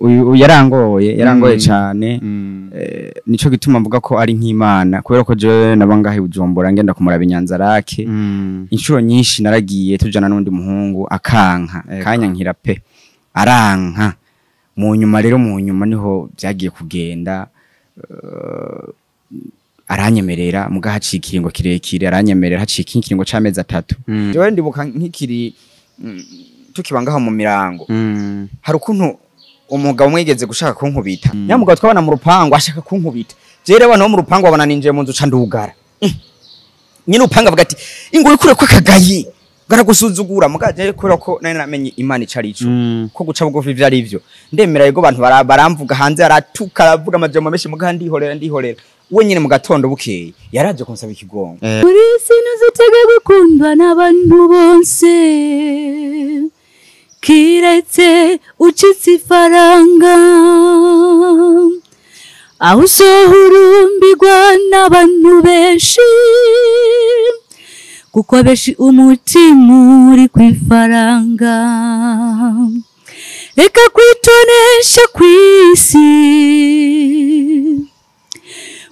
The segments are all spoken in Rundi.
Uyu yarangoye cyane. Nico gituma mvuga ko ari nk'Imana, kubera ko jewe naba ngahe Bujumbura ngenda kumuraba Inyanzarake. Inshuro nyinshi naragiye tujana n'undi muhungu akanka kanyankira pe, aranka. Mu nyuma rero, mu nyuma niho byagiye kugenda, aranyemerera muga haciye ikiringo kirekire, aranyemerera haciye ikiringo c'amezi 3. Jewe ndibuka nkikiri tukiba ngaho mu mirango, hari ukuntu umugabo umwe yigeze gushaka kunkubita. Nyamugabo twabana mu rupangu ashaka kunkubita. Jewe rero abantu bo mu rupangu babona ninjiye mu nzu ca ndugara. Nyine upanga avuga ati ingo ikure ko akagayi garagusuzugura, muga jewe kubera ko nari namenye Imana ico ari cyo, ko guca bugufi ivyo ari byo, ndemera. Yego, abantu baramvuga hanze, aratuka, aravuga amajambo menshi, muga ndihorera ndihorera. We nyine mu gatondo bukeye yaraje kunsaba ikigongo. Muri isi ntuzitege gukundwa n'abantu bose, kiretse ucitse ifaranga, aho usohurumbirwa n'abantu benshi, kuko benshi umutima uri ku ifaranga. Reka kwitonesha kw'isi,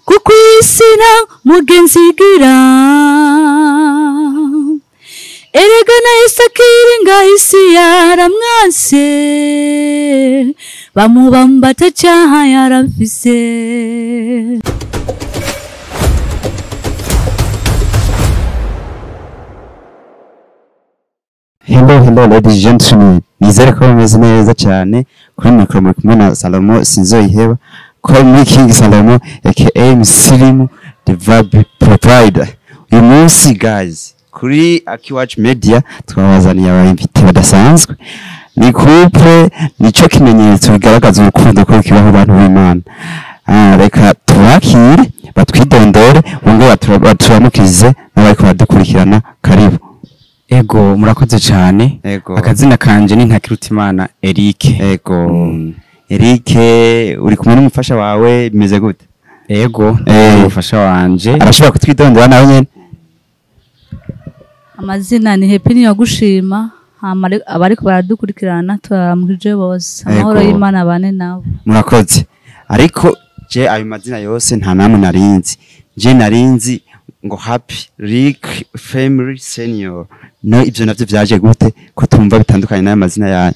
kuko isi nta mugenzi igira. Erega na Yesu akiri ngaho isi yaramwanse, bamubamba atacyaha yaramfise. Hello, hello, ladies and gentlemen. Nizere ko bameze neza cyane. Kuri mikoro muri kumwe na Salomo Sinzoyiheba, call me King Salomo aka Musilimu the Vibe Provider. Uyu munsi guys, kuri Akiwacu Media twabazaniye aba invités badasanzwe. Ni couple, nico kimenyetso bigaragaza urukundo ko kibaho abantu b'Imana. Reka tubakire batwidondore, bongere baturamukize n'abariko baradukurikirana. Karibu. Ego, murakoze cyane. Ego. Akazina kanje ni Ntakirutimana Eric. Ego. Eric, uri kumwe n'umufasha wawe, bimeze gute? Ego, umufasha wanje. Arashobora kutwidondora nawe nyene? Amazina ni Happy Niyogushima. Hama abariko baradukurikirana turaramukije bose, amahoro Ego. y'Imana bane nabo. Murakoze. Ariko je ayo mazina yose nta namwe narinzi. Je narinzi ngo Happy Rick Family Senior. No ivyo navyo vyaje gute ko tumva bitandukanye n'ayo mazina yanyu?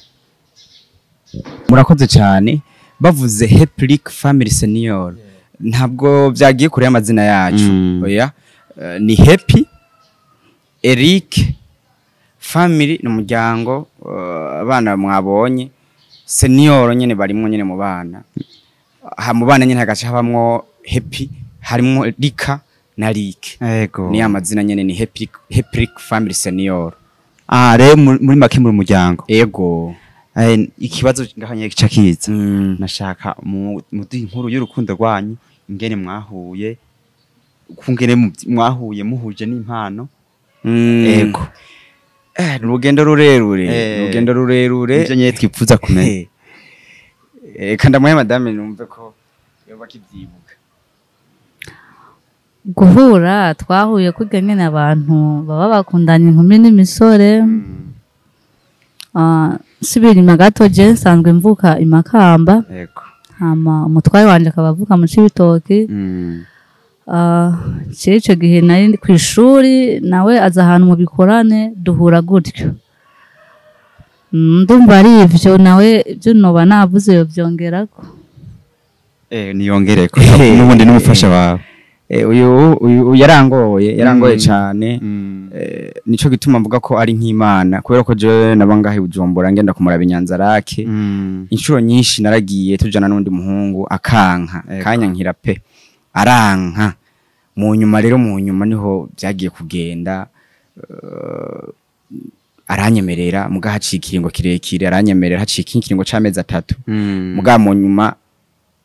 Murakoze cyane. Bavuze Happy Rick Family Senior, ntabwo byagiye kure y'amazina yacu. Oya. Ni Happy Eric, Family ni umuryango, abana mwabonye, Senior nyene barimwo nyene mu bana. Ha mu bana nyene hagaca habamwo Happy, harimwo Rika na Rick. Ego. Ni amazina nyene ni Happy, Happy Rick Family Senior. Ah, rero muri make muri muryango. Ego. Ikibazo ngahanye gica kiza. Nashaka muduhe inkuru y'urukundo rwanyu, ingene mwahuye, kungene mwahuye muhuje n'impano. Ego. Ni urugendo rurerure, ni urugendo rurerure. Nivyo nyene twipfuza kumenya. Reka ndamuhe madame numve ko yoba akivyibuka. Guhura twahuye kurya nyene abantu baba bakundanye, inkumi n'imisore. Nsubira inyuma gato, je nsanzwe mvuka i Makamba. Hama umutware wanje akaba avuka mu Cibitoki. Je ico gihe nari ndi kw'ishuri, nawe aza ahantu mu bikorane, duhura gutyo. Ndumva ari ivyo, nawe ivyo noba navuze yovyongerako. Niyongereko. N'ubundi n'umufasha wawe. Uyu yarangoye cyane. Nico gituma mvuga ko ari nk'Imana, kubera ko jewe naba ngahe Bujumbura ngenda kumuraba Inyanzarake. Inshuro nyinshi naragiye tujana n'undi muhungu akanka kanyankira pe, aranka. Mu nyuma rero, mu nyuma niho byagiye kugenda, aranyemerera muga haciye ikiringo kirekire, aranyemerera haciye ikiringo c'amezi 3. Muga mu nyuma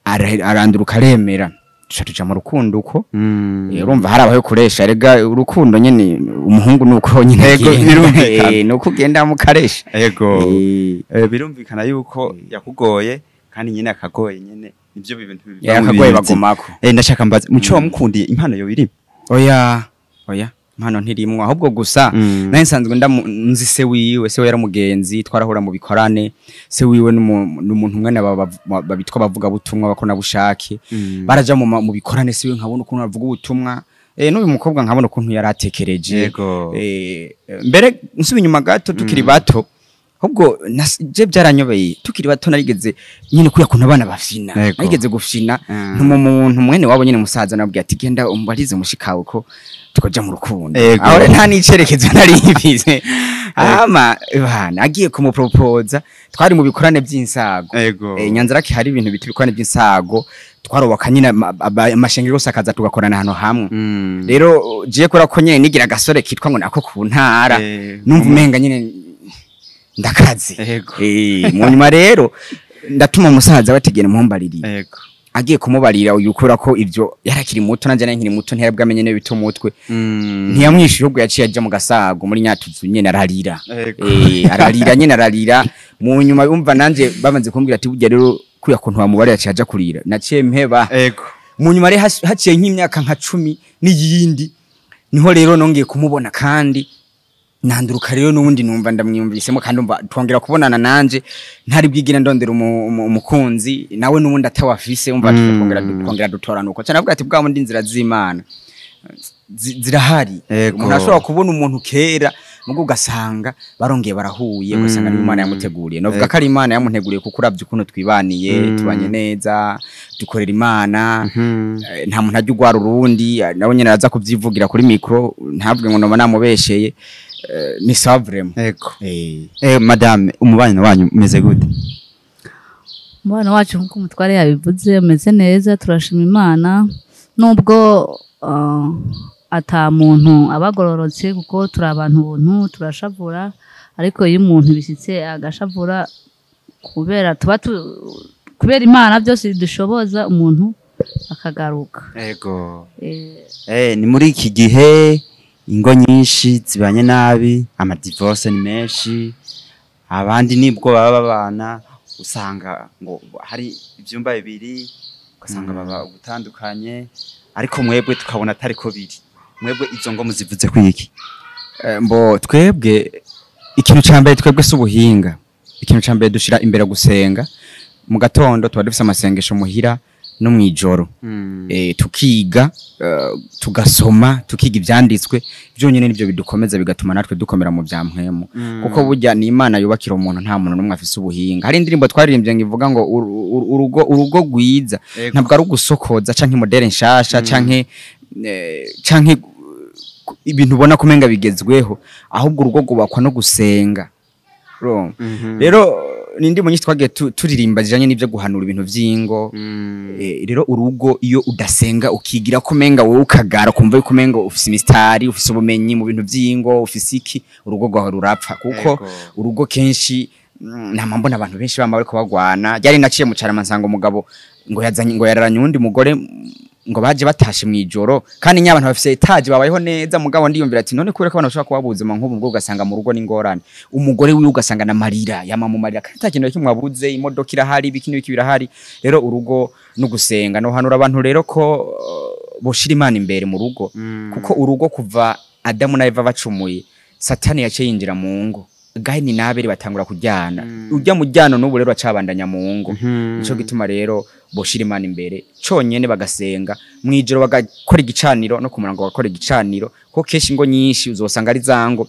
aranduruka aremera, tuca tuja mu rukundo uko. Urumva hari abaho kuresha, erega urukundo nyene umuhungu nuko nyene Ego, agenda. Birumvikana. Nuko ugenda mukaresha. Ego. Birumvikana yuko yakugoye kandi nyene akagoye nyene, nivyo bintu biba mu Yakagoye bintu. bagomako. Ndashaka mbaze muco wamukundiye impano yo iri. Oya, oya. Impano ntirimwo, ahubwo gusa nari nsanzwe nzi se wiwe. Se we yari umugenzi, twarahura mu bikorane. Se wiwe n'umuntu umwe babitwa bavuga butumwa bakona bushake, baraja mu bikorane. Se wiwe nkabona ukuntu avuga ubutumwa, n'uyu mukobwa nkabona ukuntu yaratekereje. Mbere nsubi inyuma gato, tukiri bato, ahubwo je byaranyobeye, tukiri bato narigeze nyine kuya kuntu abana bafyina, narigeze gufyina ntuma umuntu mwene wabo nyine musaza, nabwiye ati: "Genda umbarize mushikawe ko tukaja mu rukundo." Aho rero nta n'icerekezo nari mfise. Hama bana agiye kumupropoza, twari mu bikorane by'insago. Nyanzarake hari ibintu bita ibikorane by'insago, twarubaka nyine amashengero yose akaza tugakorana ahantu hamwe. Rero jiye kubera ko nyine nigira agasore kitwa ngo nako ku ntara, numva umenga nyine ndakaze. Mu nyuma rero ndatuma umusaza bategera mumbaririye. Agiye kumubarira uyu, kubera ko ivyo yarakiri muto nanje nari nkiri muto, ntiyabwamenye ne bita umutwe, ntiyamwishuye. Ubwo yaciye aja mu gasago muri Nyatuzu nyene ararira. Ararira nyene, ararira. Mu nyuma umva nanje bamaze kumbwira ati: "Burya rero kuya kuntu wamubare yaciye aja kurira." Naciye mpeba. Mu nyuma rero haciye nk'imyaka nka 10 n'iyindi, niho rero nongeye kumubona kandi nanduruka rero n'ubundi numva ndamwiyumvisemo, kandi umva twongera kubonana nanje ntari bwigire ndondera umukunzi, nawe n'ubundi atawafise. Umva twongera dutorana uko cyane, avuga ati: "Bwa bundi inzira z'Imana zirahari." Umuntu ashobora kubona umuntu kera mugo ugasanga barongeye barahuye, ugasanga ni Imana yamuteguriye. Novuga ko ari Imana yamunteguriye, kuko uravye ukuntu twibaniye, tubanye neza, dukorera Imana. Nta muntu ajya ugwara urundi, nawe nyene araza kuvyivugira kuri micro, ntavuge ngo noba namubesheye. Ni sawa vraiment. Madame, umubano wanyu umeze gute? Umubano wacu, nk'uko umutware yabivuze, umeze neza, turashima Imana, nubwo ata muntu abagororotse, kuko turi abantu buntu, turashavura. Ariko iyo umuntu bishyitse agashavura, kubera tuba kubera Imana byose bidushoboza, umuntu akagaruka. Ni muri iki gihe ingo nyinshi zibanye nabi, amadivorce ni menshi, abandi nibwo baba babana usanga ngo hari ivyumba bibiri, ugasanga baba gutandukanye, ariko mwebwe tukabona atari ko biri. Mwebwe izo ngo muzivuze kwiki? Mbo twebwe ikintu ca mbere, twebwe si ubuhinga, ikintu ca mbere dushira imbere gusenga. Mu gatondo tuba dufise amasengesho muhira no mw'ijoro. Tukiga, tugasoma, tukiga ivyanditswe byonyine, nivyo bidukomeza, bigatuma natwe dukomera mu vya mpwemu, kuko burya ni Imana yubakira umuntu, nta muntu n'umwe afise ubuhinga. Hari indirimbo twaririmbye ngo ivuga ngo urugo rwiza ntabwo ari ugusokoza canke modèle nshasha canke ibintu ubona kumenga bigezweho, ahubwo urugo rwubakwa no gusenga. Urumva? Rero ni indirimbo nyinshi twagiye turirimba zijanye n'ivyo guhanura ibintu vy'ingo. Rero urugo iyo udasenga, ukigira ko umenga wowe ukagara, ukumva yuko umenga ufise imistari, ufise ubumenyi mu bintu vy'ingo, ufise iki, urugo rwawe rurapfa, kuko urugo kenshi nta mbona abantu benshi bama bariko bagwana. Ryari naciye mu Carama nsanga umugabo ngo yazanye, ngo yararanye uwundi mugore, ngo baje batashe mw'ijoro, kandi nya abantu bafise étage, babayeho neza. Mugabo ndiyumvira ati: "None kubera ko abantu bashobora kuba ubuzima nk'ubu bwo ugasanga mu rugo n'ingorane, umugore wiwe ugasanga na marira yama mu marira, kandi ata kintu na kimwe abuze, imodoka irahari, ibiki n'ibiki birahari." Rero urugo no gusenga. No hanura abantu rero ko boshira Imana imbere mu rugo, kuko urugo kuva Adamu na Eva bacumuye, Satani yaciye yinjira mu ngo, Gahini n'Abeli batangura kujyana, ujya mu jyano n'ubu rero acabandanya mu ngo. Nico gituma rero boshira Imana imbere conyene, bagasenga mwijoro, bagakora igicaniro, no ku murango bagakora igicaniro, kuko kenshi ingo nyinshi uzosanga ari zango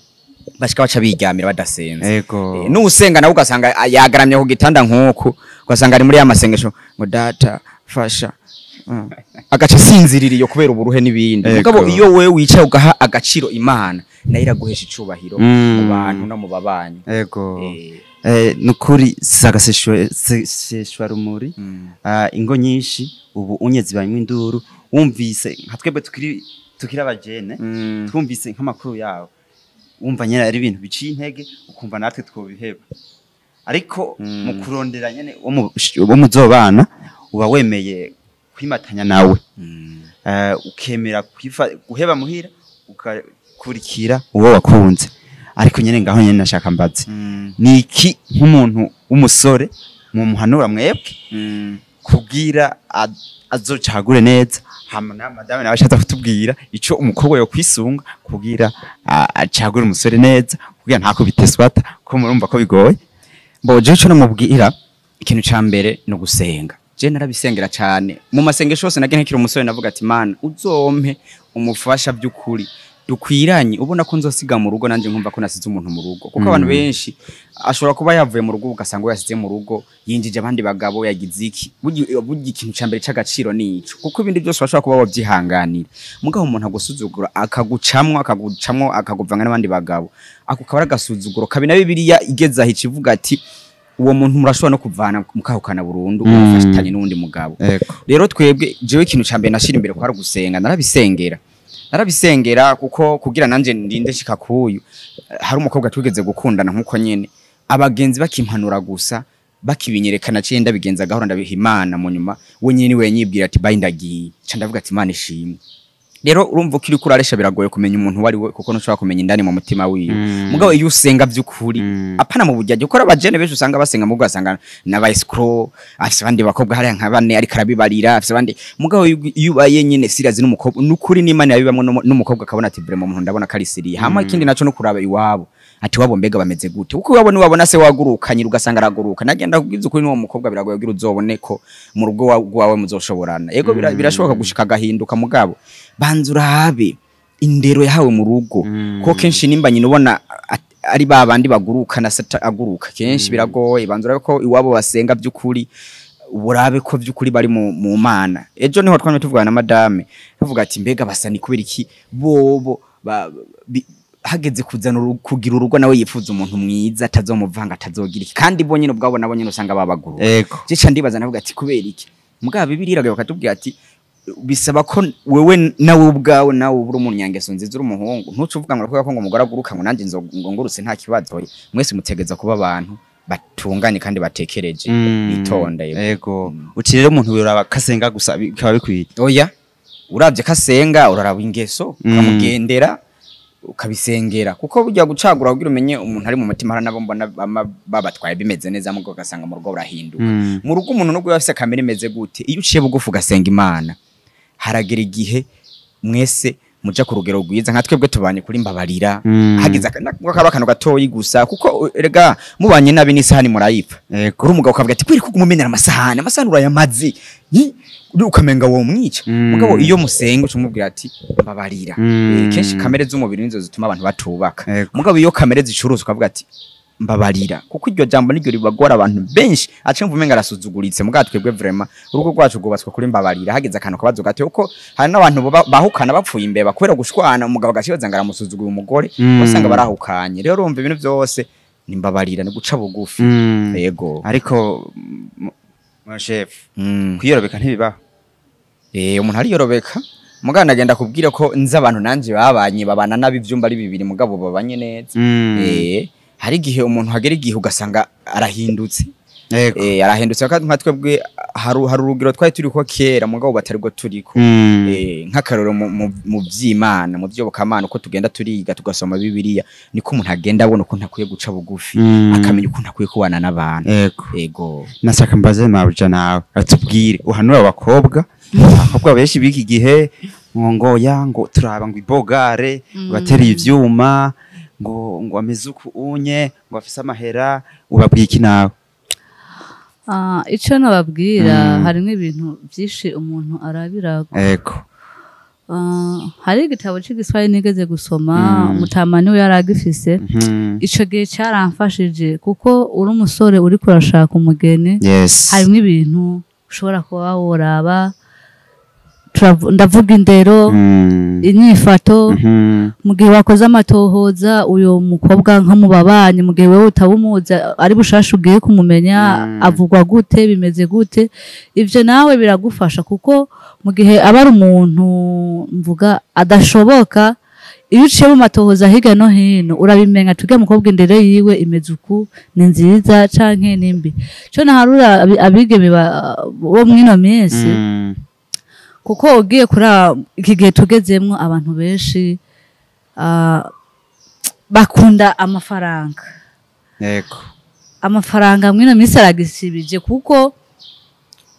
bashika baca biryamira badasenze. N'usenga nawe ugasanga yagaramye ku gitanda nk'uku, ugasanga ari muri ya masengesho ngo: "Data fasha." Agaca asinzirira iyo kubera uburuhe n'ibindi. Mugabo iyo wewe wicaye ugaha agaciro Imana, nayo iraguhesha icubahiro mu bantu no mu babanyi. Nukuri sagaseshwa rumuri. Ingo nyinshi ubu unye zibanywa induru, wumvise nka twebwe tukiri abajene, twumvise nk'amakuru yawo, wumva nyene ari ibintu biciye intege, ukumva natwe twobiheba. Ariko mu kurondera nyene wo muzobana, uba wemeye kwimatanya nawe, ukemera guheba muhira ugakurikira uwo wakunze. Ariko nyene ngaho nyene nashaka mbaze, ni iki nk'umuntu w'umusore mumuhanura mwebwe? Kugira azocagure neza. Hama na madame nawe ashatse kutubwira ico umukobwa yo kwisunga kugira acagure umusore neza, kugira ntako biteswata, ko murumva ko bigoye. Bo je ico namubwira, ikintu ca mbere no gusenga. Je narabisengera cyane mu masengesho yose nagiye nkiri umusore, navuga ati: "Mana, uzompe umufasha by'ukuri dukwiranye, ubona ko nzosiga mu rugo nanje nkumva ko nasize umuntu mu rugo." Kuko abantu benshi ashobora kuba yavuye mu rugo, ugasanga we yasize mu rugo yinjije abandi bagabo, yagize iki. Burya ikintu ca mbere c'agaciro ni ico, kuko ibindi byose bashobora kuba wabyihanganira, mugabo umuntu agusuzugura, akagucamwo, akagucamwo, akaguvanga n'abandi bagabo, ako kaba ari agasuzuguro kabi. Na Bibiliya igeze aho ikivuga ati uwo muntu murashobora no kuvana mukahukana burundu, umufatanye n'uwundi mugabo. Rero twebwe, jewe ikintu ca mbere nashira imbere kwari gusenga. Narabisengera kuko kugira nanje ndinde shika kuyu. Hari umukobwa twigeze gukundana nkuko nyene abagenzi bakimpanura gusa, bakibinyerekana, ciye ndabigenza gahora, ndabiha Imana. Mu nyuma we nyene niwe yanyibwira ati: "Bayi, ndagiye." Ca ndavuga ati: "Imana ishimwe." Rero urumva ko uriko uraresha biragoye kumenya umuntu uwo ari we, kuko ntushobora kumenya indani mu mutima wiwe. Mugabo iyo usenga by'ukuri, apana mu bujyaje, kuko abajene benshi usanga basenga, mu ugasanga n'aba escroc, afise abandi bakobwa hariya nka bane ariko arabibarira, afise abandi. Mugabo iyo ubaye nyene sérieux n'umukobwa, n'ukuri n'Imana yabibamwo, n'umukobwa akabona ati: "Vraiment, umuntu ndabona ko ari sérieux." Hama ikindi naco no kuraba iwabo, ati wabo mbega bameze gute? Kuko iwabo niwabona se wagurukanye, ugasanga araguruka, nagenda kubwiza ukuri n'uwo mukobwa biragoye kugira uzobone ko mu rugo rwawe muzoshoborana. Yego, birashoboka gushika agahinduka, mugabo banza urabe indero yahawe mu rugo, ko kenshi nimba nyina ubona ari ba bandi baguruka na sata aguruka, kenshi biragoye. Banza urabe ko iwabo basenga by'ukuri, burabe ko by'ukuri bari mu Mana. Ejo niho twamye tuvugana na madame, tuvuga ati: "Mbega basa ni kubera iki bobo hageze kuzana kugira urugo, nawe yifuza umuntu mwiza atazomuvanga, atazogira iki?" Kandi bo nyine ubwabo nabo nyine usanga babaguruka. Je ca ndibaza, navuga ati: "Kubera iki?" Mugabo Bibiliya iragaruka bakatubwira ati bisaba ko wewe nawe ubwawe nawe ubura umunyangeso nziza. Uri umuhungu, ntuce uvuga ngo kubera ko ngo umugore aguruka ngo nanjye ngo ngurutse nta kibazo. Mwese mutegeza kuba abantu batunganye kandi batekereje, bitonda, yego. Ego, uti rero umuntu yoraba kasenga gusa bikaba bikwiye? Oya, uravye kasenga, uraraba ingeso, ukamugendera, ukabisengera, kuko burya gucagura kugira umenye umuntu ari mu mutima, hari nabo mbona babatwaye bimeze neza, mugo ugasanga mu rugo burahinduka. Mu rugo umuntu nubwo yaba afise kamere imeze gute, iyo uciye bugufi ugasenga Imana, haragera igihe mwese muja ku rugero rwiza. Nka twebwe tubanye kuri mbabarira, hagize kaba akantu gatoyi gusa, kuko erega mubanye nabi n'isahani murayipfa. Uri umugabo ukavuga ati: "Kweri kuguma umenera amasahani, amasahani urayamaze." Ukamenga wo mwica. Mugabo iyo musenga, uca umubwira ati: "Mbabarira." Kenshi kamere z'umubiri nizo zituma abantu batubaka. Mugabo iyo kamere zicuruza, ukavuga ati: "Mbabarira," kuko iryo jambo niryo ribagora abantu benshi, aca mva umenga arasuzuguritse. Mugabo twebwe vraiment urugo rwacu rwubatswe kuri mbabarira. Hageze akantu kabazo gato, kuko hari n'abantu bahukana bapfuye imbeba kubera gushwana, umugabo agashibaza ngo aramusuzuguye umugore, usanga barahukanye. Rero urumva ibintu byose ni mbabarira, ni guca bugufi. Yego. Ariko mon chef, kwiyorobeka ntibibaho? Umuntu ariyorobeka, mugabo nagenda kubwira ko nzi abantu nanje babanye, babana nabi, ivyumba ari bibiri, mugabo babanye neza. Hari igihe umuntu hagera igihe ugasanga arahindutse. Arahindutse. Kandi nka twebwe hari urugero twari turiko kera, mugabo batari bwo turiko. Nk'akarorero mu vy'Imana, mu vy'Iyobokamana, uko tugenda turiga tugasoma Bibiliya, niko umuntu agenda abona ukuntu akwiye guca bugufi, akamenya ukuntu akwiye kubana n'abantu. Ego. Nashaka mbaze mabuja nawe atubwire, uhanura abakobwa benshi b'iki gihe ngo ya ngo turaba ngo ibogare, ngo ateriye ivyuma, ngo ameze uku unye, ngo afise amahera, ubabwiye iki nawe? Ico nababwira, harimo ibintu byinshi umuntu arabira. Hari igitabo c'igiswahili nigeze gusoma, mutama niwe yari agifise. Ico gihe caramfashije, kuko uri umusore uriko urashaka umugeni, harimo ibintu ushobora kuba woraba. Ndavuga indero, inyifato. Mu gihe wakoze amatohoza, uyo mukobwa nko mu babanyi, mu gihe wewe utaba umuzi, ari bushasha ugiye kumumenya, avugwa gute, bimeze gute, ivyo nawe biragufasha, kuko mu gihe aba ari umuntu mvuga adashoboka, iyo uciye mu matohoza hirya no hino urabimenya, tuge mukobwa indero yiwe imeze uku, ni nziza canke ni mbi. Co naharura abigeme bo mw'ino minsi, kuko ugiye kuri iki gihe tugezemwo, abantu benshi bakunda amafaranga. Amafaranga mw'ino minsi aragisibije, kuko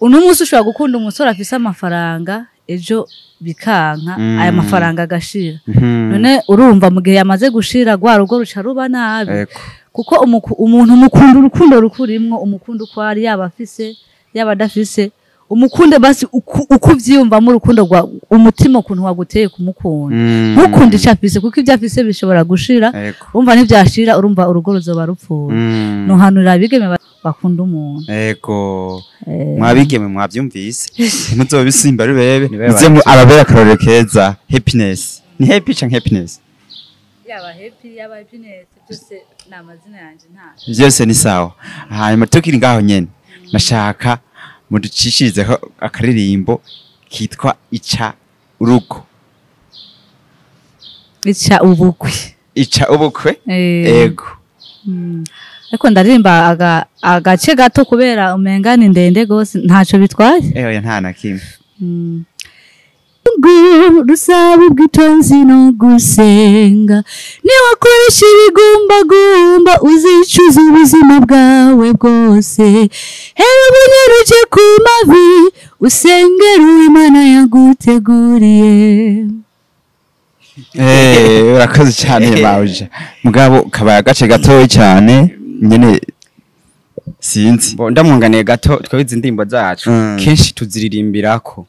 Uno munsi ushobora gukunda umusore afise amafaranga, ejo bikanka, aya mafaranga agashira. None urumva mu gihe yamaze gushira, rwa rugo ruca ruba nabi. Kuko umuntu mukunda urukundo rukurimwo, umukunda uko ari, yaba afise yaba adafise, umukunde basi uko uvyiyumvamo, urukundo rwa umutima ukuntu waguteye kumukunda. Ntukunde ico afise, kuko ivyo afise bishobora gushira. Urumva ntivyashira, urumva urugo ruzoba rupfuye. Nohanurira abigeme bakunda umuntu. Mwabigeme mwavyumvise, ntimuzobisimba rubebe. Nibe Muze ababera akarorero keza. Happiness ni happy canke happiness? Yaba happy, yaba happiness, byose ni amazina yanje, nta Vyose ni sawa. Hanyuma tukiri ngaho nyene, nashaka muducishirizeho akaririmbo kitwa Ica Urugo. Ica Ubukwe. Ica Ubukwe. Ego. Ariko ndaririmba agace gato kubera umenga ni ndende gose, ntaco bitwaye. Oya, nta na kimwe. Rusaba ubwitonzi no gusenga. Niwakoresha ibigumbagumba, uzicuza ubuzima bwawe bwose. Hera ubunyaruje ku mavi, usengere uwo Imana yaguteguriye. Urakoze cyane mawuja, mugabo kabaye agace gatoya cyane nyene, sinzi. Bo ndamwunganiye gato, twebwe izi ndirimbo zacu kenshi tuziririmbirako.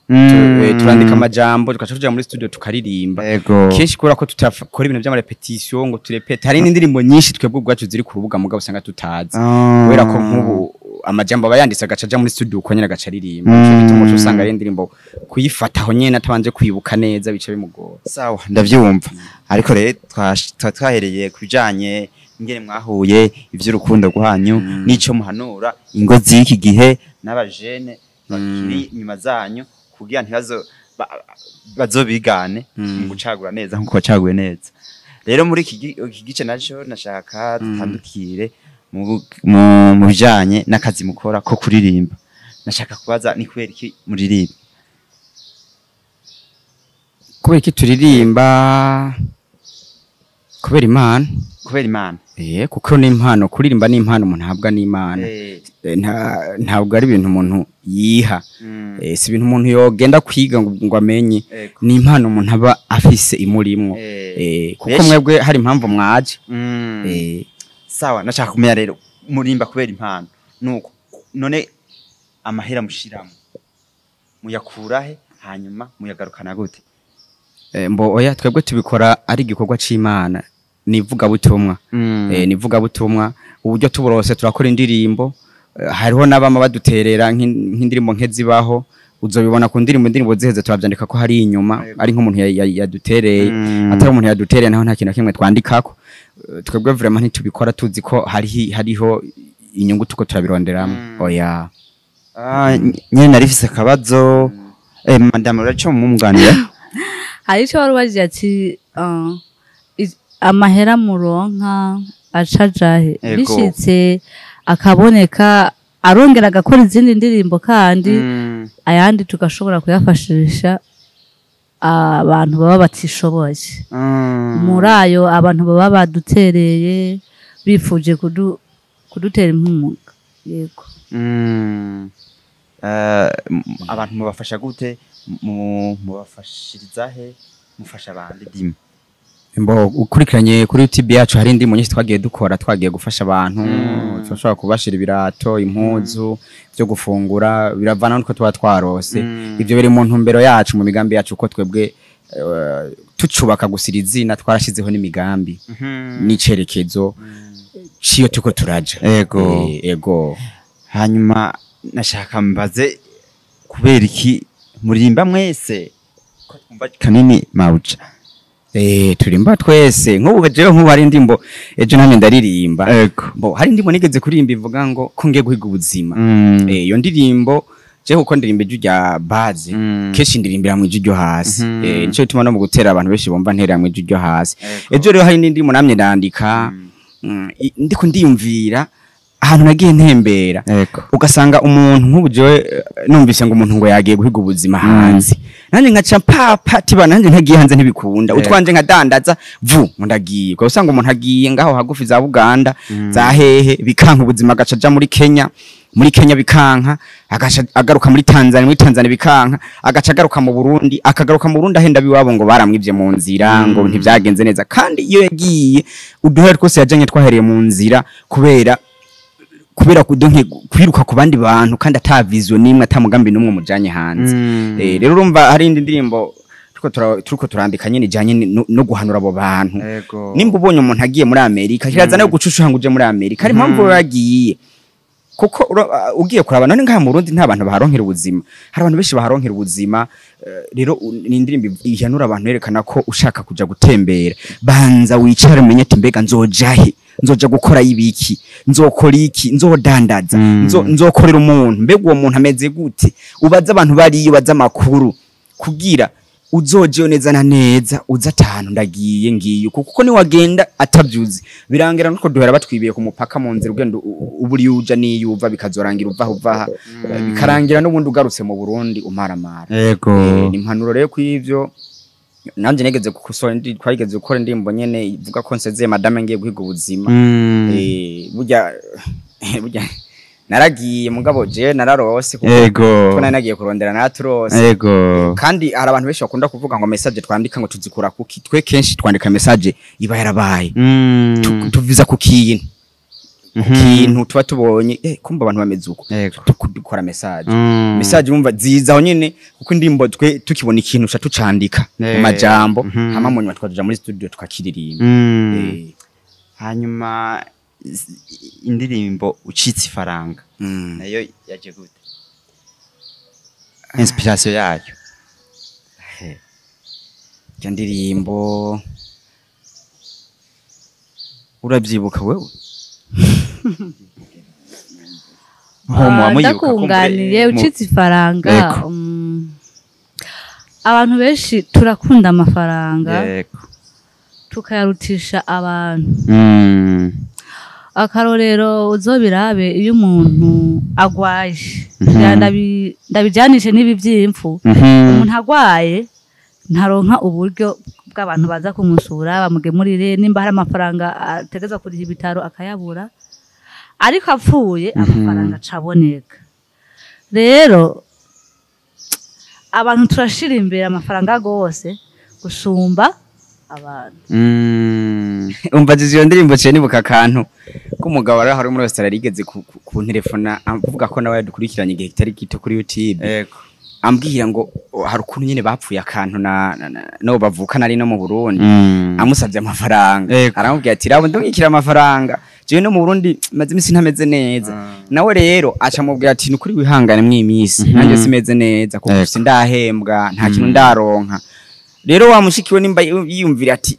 Turandika amajambo, tugaca tuja muri studio tukaririmba. Kenshi kubera ko tutakora ibintu by'ama répétition ngo turepete, hari n'indirimbo nyinshi twebwe ubwacu ziri ku rubuga mugabo usanga tutazi, kubera ko nk'ubu amajambo aba yanditse agaca aja muri studio uko nyene agaca aririmba. Nico gituma uca usanga ari indirimbo kuyifata aho nyene atabanje kwibuka neza bica bimugora. Sawa, ndavyumva, ariko rero twahereye ku bijanye ingene mwahuye, ivy'urukundo rwanyu, n'ico muhanura ingo z'iki gihe n'abajene bakiri inyuma zanyu kugira ntibazo bazobigane mu gucagura neza nkuko wacaguye neza. Rero muri iki gice naco nashaka dutandukire mu bijanye n'akazi mukora ko kuririmba. Nashaka kubaza, ni kubera iki muririmba? Kubera iki turirimba? Kubera Imana. Kubera Imana. Kuko ni impano, kuririmba ni impano umuntu ahabwa n'Imana. Ntabwo ari ibintu umuntu yiha. Si ibintu umuntu yogenda kwiga ngo amenye. Ni impano umuntu aba afise imurimwo. Kuko mwebwe hari impamvu mwaje. Sawa, nashaka kumenya rero, murimba kubera impano, nuko none amahera mushiramo muyakurahe, hanyuma muyagarukana gute? Mbo oya, twebwe tubikora ari igikorwa c'Imana, ni ivugabutumwa. Ni ivugabutumwa. Uburyo tuburose turakora indirimbo. Hariho n'abama baduterera nk'indirimbo nkezibaho, uzobibona ku ndirimbo, indirimbo ziheze turavyandika ko hari inyuma ari nk'umuntu yadutereye. Atari umuntu yadutereye naho nta kintu na kimwe twandikako. Twebwe vraiment ntitubikora tuzi ko hariho inyungu tuko turabironderamo, oya. Ah, nyene narifise akabazo. Madame, uraco mumwunganira? Hari ico wari ubajije ati amahera muronka aca jahe? Bishitse akaboneka, arongera agakora izindi ndirimbo, kandi ayandi tugashobora kuyafashisha abantu baba batishoboye. Muri ayo abantu baba badutereye, bifuje kudutera inkunga, yego. Abantu mubafasha gute? Mubafashiriza he? Mufasha abandi dimi? Mbo ukurikiranye kuri YouTube yacu hari indirimbo nyinshi twagiye dukora, twagiye gufasha abantu. Turashobora kubashira ibirato, impuzu, byo gufungura, biravana nuko tuba twarose. Ivyo biri mu ntumbero yacu, mu migambi yacu, uko twebwe tucubaka gusira izina, twarashizeho n'imigambi n'icerekezo ciyo tuko turaja. Ego. Hanyuma nashaka mbaze, kubera iki murimba mwese, ko twumva kanini mawuca? Turimba twese. Nk'ubu jewe, nk'ubu hari indirimbo ejo namwe ndaririmba. Bo hari indirimbo nigeze kuririmba ivuga ngo ko ngiye guhiga ubuzima. Iyo ndirimbo jewe kuko ndirimba ijwi rya basse, kenshi ndirimbira mu ijwi ryo hasi. Nico gituma no mu gutera abantu benshi bumva ntera mu ijwi ryo hasi. Ejo rero hari n'indirimbo namye ndandika, ndiko ndiyumvira ahantu nagiye ntembera, ugasanga umuntu nk'ubu jewe numvise ngo umuntu ngo yagiye guhiga ubuzima hanze, nanjye nkaca papa tiba nanjye ntagiye hanze ntibikunda. Utwanje nkadandaza vu ngo ndagiye, ukaba usanga umuntu agiye ngaho hagufi za Buganda, za hehe, bikanka ubuzima, agaca aja muri Kenya. muri Kenya bikanka, agaca agaruka muri Tanzania, muri Tanzania bikanka, agaca agaruka mu Burundi, akagaruka mu Burundi ahenda biwabo ngo baramwivye mu nzira, ngo ntivyagenze neza. Kandi iyo yagiye uduhere twose yajanye twahereye mu nzira, kubera kudonke kwiruka ku bandi bantu kandi ata vision nimwe, ata mugambi n'umwe mujanye hanze. Rero urumva hari indi ndirimbo turiko turandika nyene ijanye no guhanura abo bantu. Nimba ubonye umuntu agiye muri Amerika, kiraza nawe gucushuha ngo uje muri Amerika, hari impamvu yagiye. Kuko ugiye kuraba none ngaha mu Burundi nta bantu baharonkera ubuzima, hari abantu benshi baharonkera ubuzima. Rero ni indirimbo ihanura abantu, yerekana ko ushaka kuja gutembera banza wicare umenye ati mbega nzoja he, nzoja gukora ibiki, nzokora iki, nzodandaza, nzokorera umuntu, mbega uwo muntu ameze gute, ubaze abantu bariyo, ubaze amakuru kugira uzojeyo neza na neza, uza atanu ndagiye ngiye, kuko ni wagenda atavyuzi birangira nuko duhera batwibiye ku mupaka mu nzira, ugenda uburi uja niyuva bikazorangira uvaho uvaha, bikarangira n'ubundi ugarutse mu Burundi umaramara. Ni impanuro rero kw'ivyo nanje negeze gukosora, twageze gukora indirimbo nyene ivuga ko nsezeye madame ngiye guhiga ubuzima. Burya burya naragiye mugabo je nararose, kuko ko nari nagiye kurondera naraturose. Kandi hari abantu benshi bakunda kuvuga ngo message twandika ngo tuzikura kuki, twe kenshi twandika message iba yarabaye. Tuviza ku kintu, ku kintu tuba tubonye, kumva abantu bameze uko, dukora message. Message wumva ziza aho nyene, kuko indirimbo twe tukibona ikintu uca tucandika mu majambo, hama mu nyuma tukaja muri studio tukakiririmba. Hanyuma indirimbo ucitse ifaranga nayo yaje gute, inspiration yayo? Iyo ndirimbo urabyibuka wewe? Ho muba muyibuka kumbure, Ndakunganiye. Ucitse ifaranga, abantu benshi turakunda amafaranga, tukayarutisha abantu. Akarorero uzobirabe iyo umuntu agwaye. Ndabijanishe n'ibi vy'impfu. Umuntu agwaye ntaronka uburyo bw'abantu baza kumusura bamugemurire, nimba hari amafaranga ategerezwa kuriha ibitaro akayabura, ariko apfuye amafaranga acaboneka. Rero abantu turashira imbere amafaranga gose gusumba abantu. Umva iyo ndirimbo ciye nibuka akantu k'umugabo ari hari muri Australia yigeze kuntelefona avuga ko nawe yadukurikiranye igihe kitari gito kuri YouTube, ambwira ngo hari ukuntu nyene bapfuye akantu na no bavukana ari no mu Burundi, amusavye amafaranga. Aramubwira ati rabo ndungikira amafaranga, jewe no mu Burundi maze imisi ntameze neza. Nawe rero aca amubwira ati nukuri wihangane mw'iyi minsi, nanjye simeze neza kuko sindahembwa, nta kintu ndaronka. Rero wa mushiki we nimba yiyumvira ati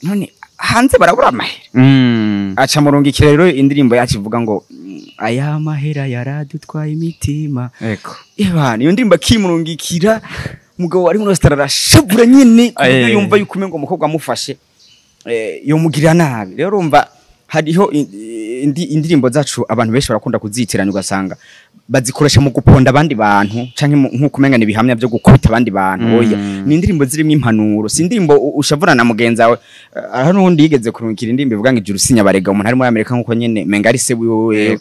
none hanze barabura amahera, aca murungikira rero indirimbo yacu ivuga ngo aya mahera yaradutwaye imitima. Ebana iyo ndirimbo akimurungikira, umugabo ari muri Australia arashavura nyene ku buryo yumva yuko umengo umukobwa amufashe yomugirira nabi. Rero urumva hariho indirimbo zacu abantu benshi barakunda kuzitiranya, ugasanga bazikoresha mu guponda abandi bantu canke nk'uko umenga ni ibihamya byo gukubita abandi bantu. Oya, ni indirimbo zirimo impanuro, si indirimbo ushavura na mugenzi wawe. Hano n'uwundi yigeze kurungikira indirimbo ivuga ngo ijuru sinyabarega, umuntu ari muri Amerika nk'uko nyene menga ari se wiwe,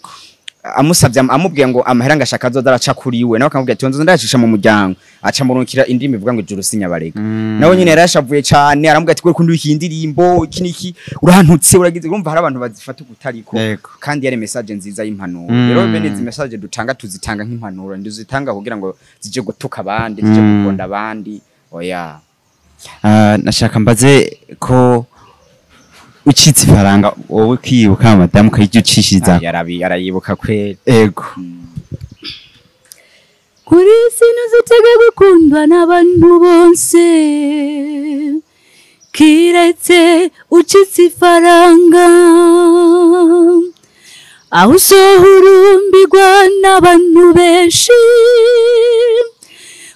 amusavye amubwiye ngo amahera ngo ashaka azoza araca kuri we, nawe akamubwira ati nzoza ndayacisha mu muryango, aca murungikira indirimbo ivuga ngo ijuru sinyabarega. Nawe nyene yarashavuye cane, aramubwira ati kubera iki indirimbo iki niki urantutse uragize. Urumva hari abantu bazifata ukutariko, kandi yari message nziza y'impanuro. Rero bene izi message dutanga tuzitanga nk'impanuro, nduzitanga kugira ngo zije gutuka abandi, zije guponda abandi, oya. Nashaka mbaze ko ucitse ifaranga wowe kwibuka madamu ukayijya ucishiriza. Yarayibuka kweli. Kuri isi ntuzitege gukundwa n'abantu bose, kiretse ucitse ifaranga, aho usohurumbirwa n'abantu benshi,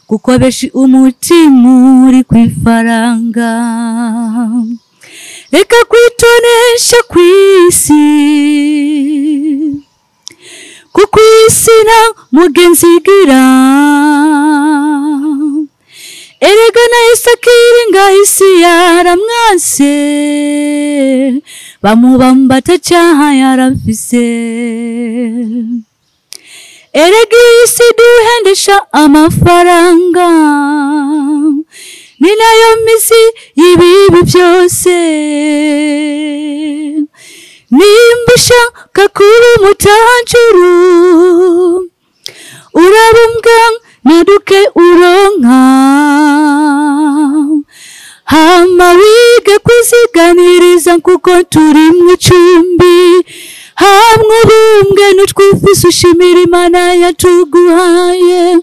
kuko benshi umutima uri ku ifaranga. Reka kwitonesha kw'isi, kuko isi nta mugenzi igira. Erega na Yesu akiri ngaho isi yaramwanse. Bamubamba atacaha yarafise. Erega isi duhendesha amafaranga, ni nayo misi y'ibibi byose. Nimba ushaka kuba umutanjuru, urabumbwa naduke uronka. Hama wige kwiziganiriza kuko turi mu icumbi. Hamwe ubumbwe n'utwufise ushimira Imana yatuguhaye.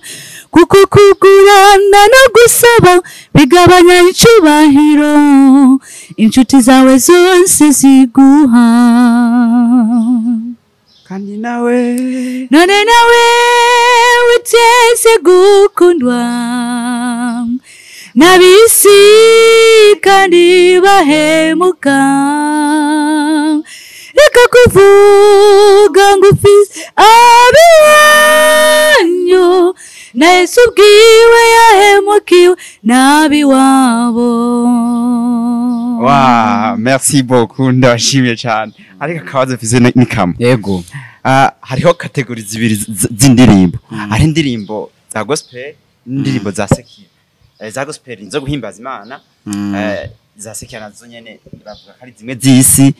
Kuko kugurana no gusaba bigabanya icubahiro inshuti zawe zose ziguha. Kandi nawe none nawe witeze gukundwa n'abisi kandi bahemuka. Reka kuvuga ngo ufise abiwanyu, na Yesu ubwiwe yahemukiwe n'abiwabo. Wa, merci beaucoup, ndabashimiye cyane. Ariko akabazo mfise ni kamwe. Yego. Hariho catégories zibiri z'indirimbo. Hari indirimbo za gospel n'indirimbo za secular. Za gospel nizo guhimbaza Imana, za secular nazo nyene bavuga ko ari zimwe z'isi,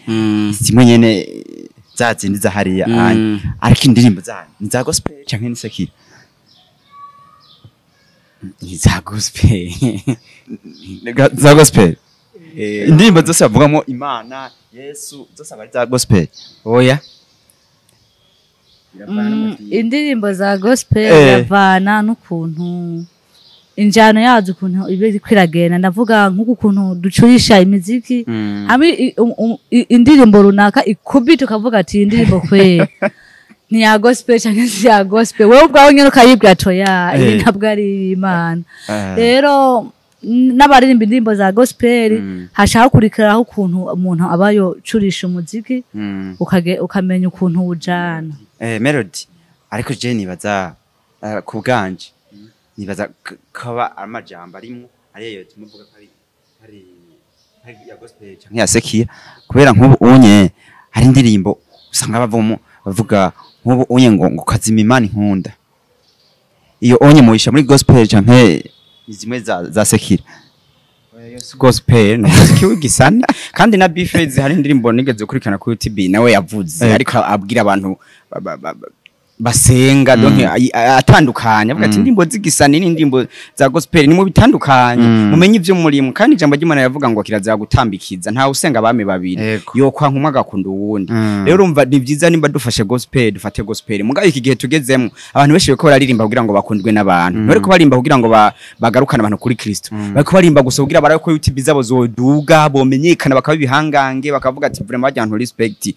zimwe nyene za zindi za hariya. Ariko indirimbo zanyu ni za gospel canke ni secular? Ni za gospel. Za gospel. Indirimbo zose bavugamo Imana, Yesu, zose aba ari za gospel. Oya. Indirimbo za gospel biravana n'ukuntu injyana yazo ukuntu iba iriko iragenda. Ndavuga nk'uku kuntu ducurisha imiziki hamwe indirimbo runaka ikubita ukavuga ati iyi ndirimbo kwe ni ya gospel canke si ya gospel, wewe ubwawe nyene ukayibwira ati oya, iyi ntabwo ari Imana. Rero n'abaririmba indirimbo za gospel hashaka gukurikiraho ukuntu umuntu aba yocurisha umuziki, ukamenya ukuntu wujana. Melody, ariko je nibaza ku bwanje nibaza kaba amajambo arimwo ariyo tumuvuga ko ari ya gospel canke ya secular, kubera nk'ubu unye hari indirimbo usanga bavamo bavuga nk'ubu unye ngo kazima Imana inkunda, iyo onye muyisha muri gospel canke zimwe za secular? Gospel ni umuziki w'igisana, kandi na B-Face hari indirimbo nigeze gukurikirana kuri YouTube nawe yavuze, ariko abwira abantu basenga, donc atandukanye avuga ati indirimbo z'igisani n'indirimbo za gospel ni mu bitandukanye, mumenye ivyo murimo. Kandi ijambo ry'Imana yavuga ngo kirazira gutambikiza, ntawe usenga abami babiri, yokwanka umwe agakunda uwundi. Rero urumva ni byiza nimba dufashe gospel, dufate gospel. Mugabo iki gihe tugezemo abantu benshi bariko bararirimba kugira ngo bakundwe n'abantu, bariko barimba kugira ngo bagarukane abantu kuri Kristo, bariko barimba gusa kugira barabe ko YouTube zabo zoduga, bomenyekana, bakaba ibihangange, bakavuga ati vraiment bajya abantu respect.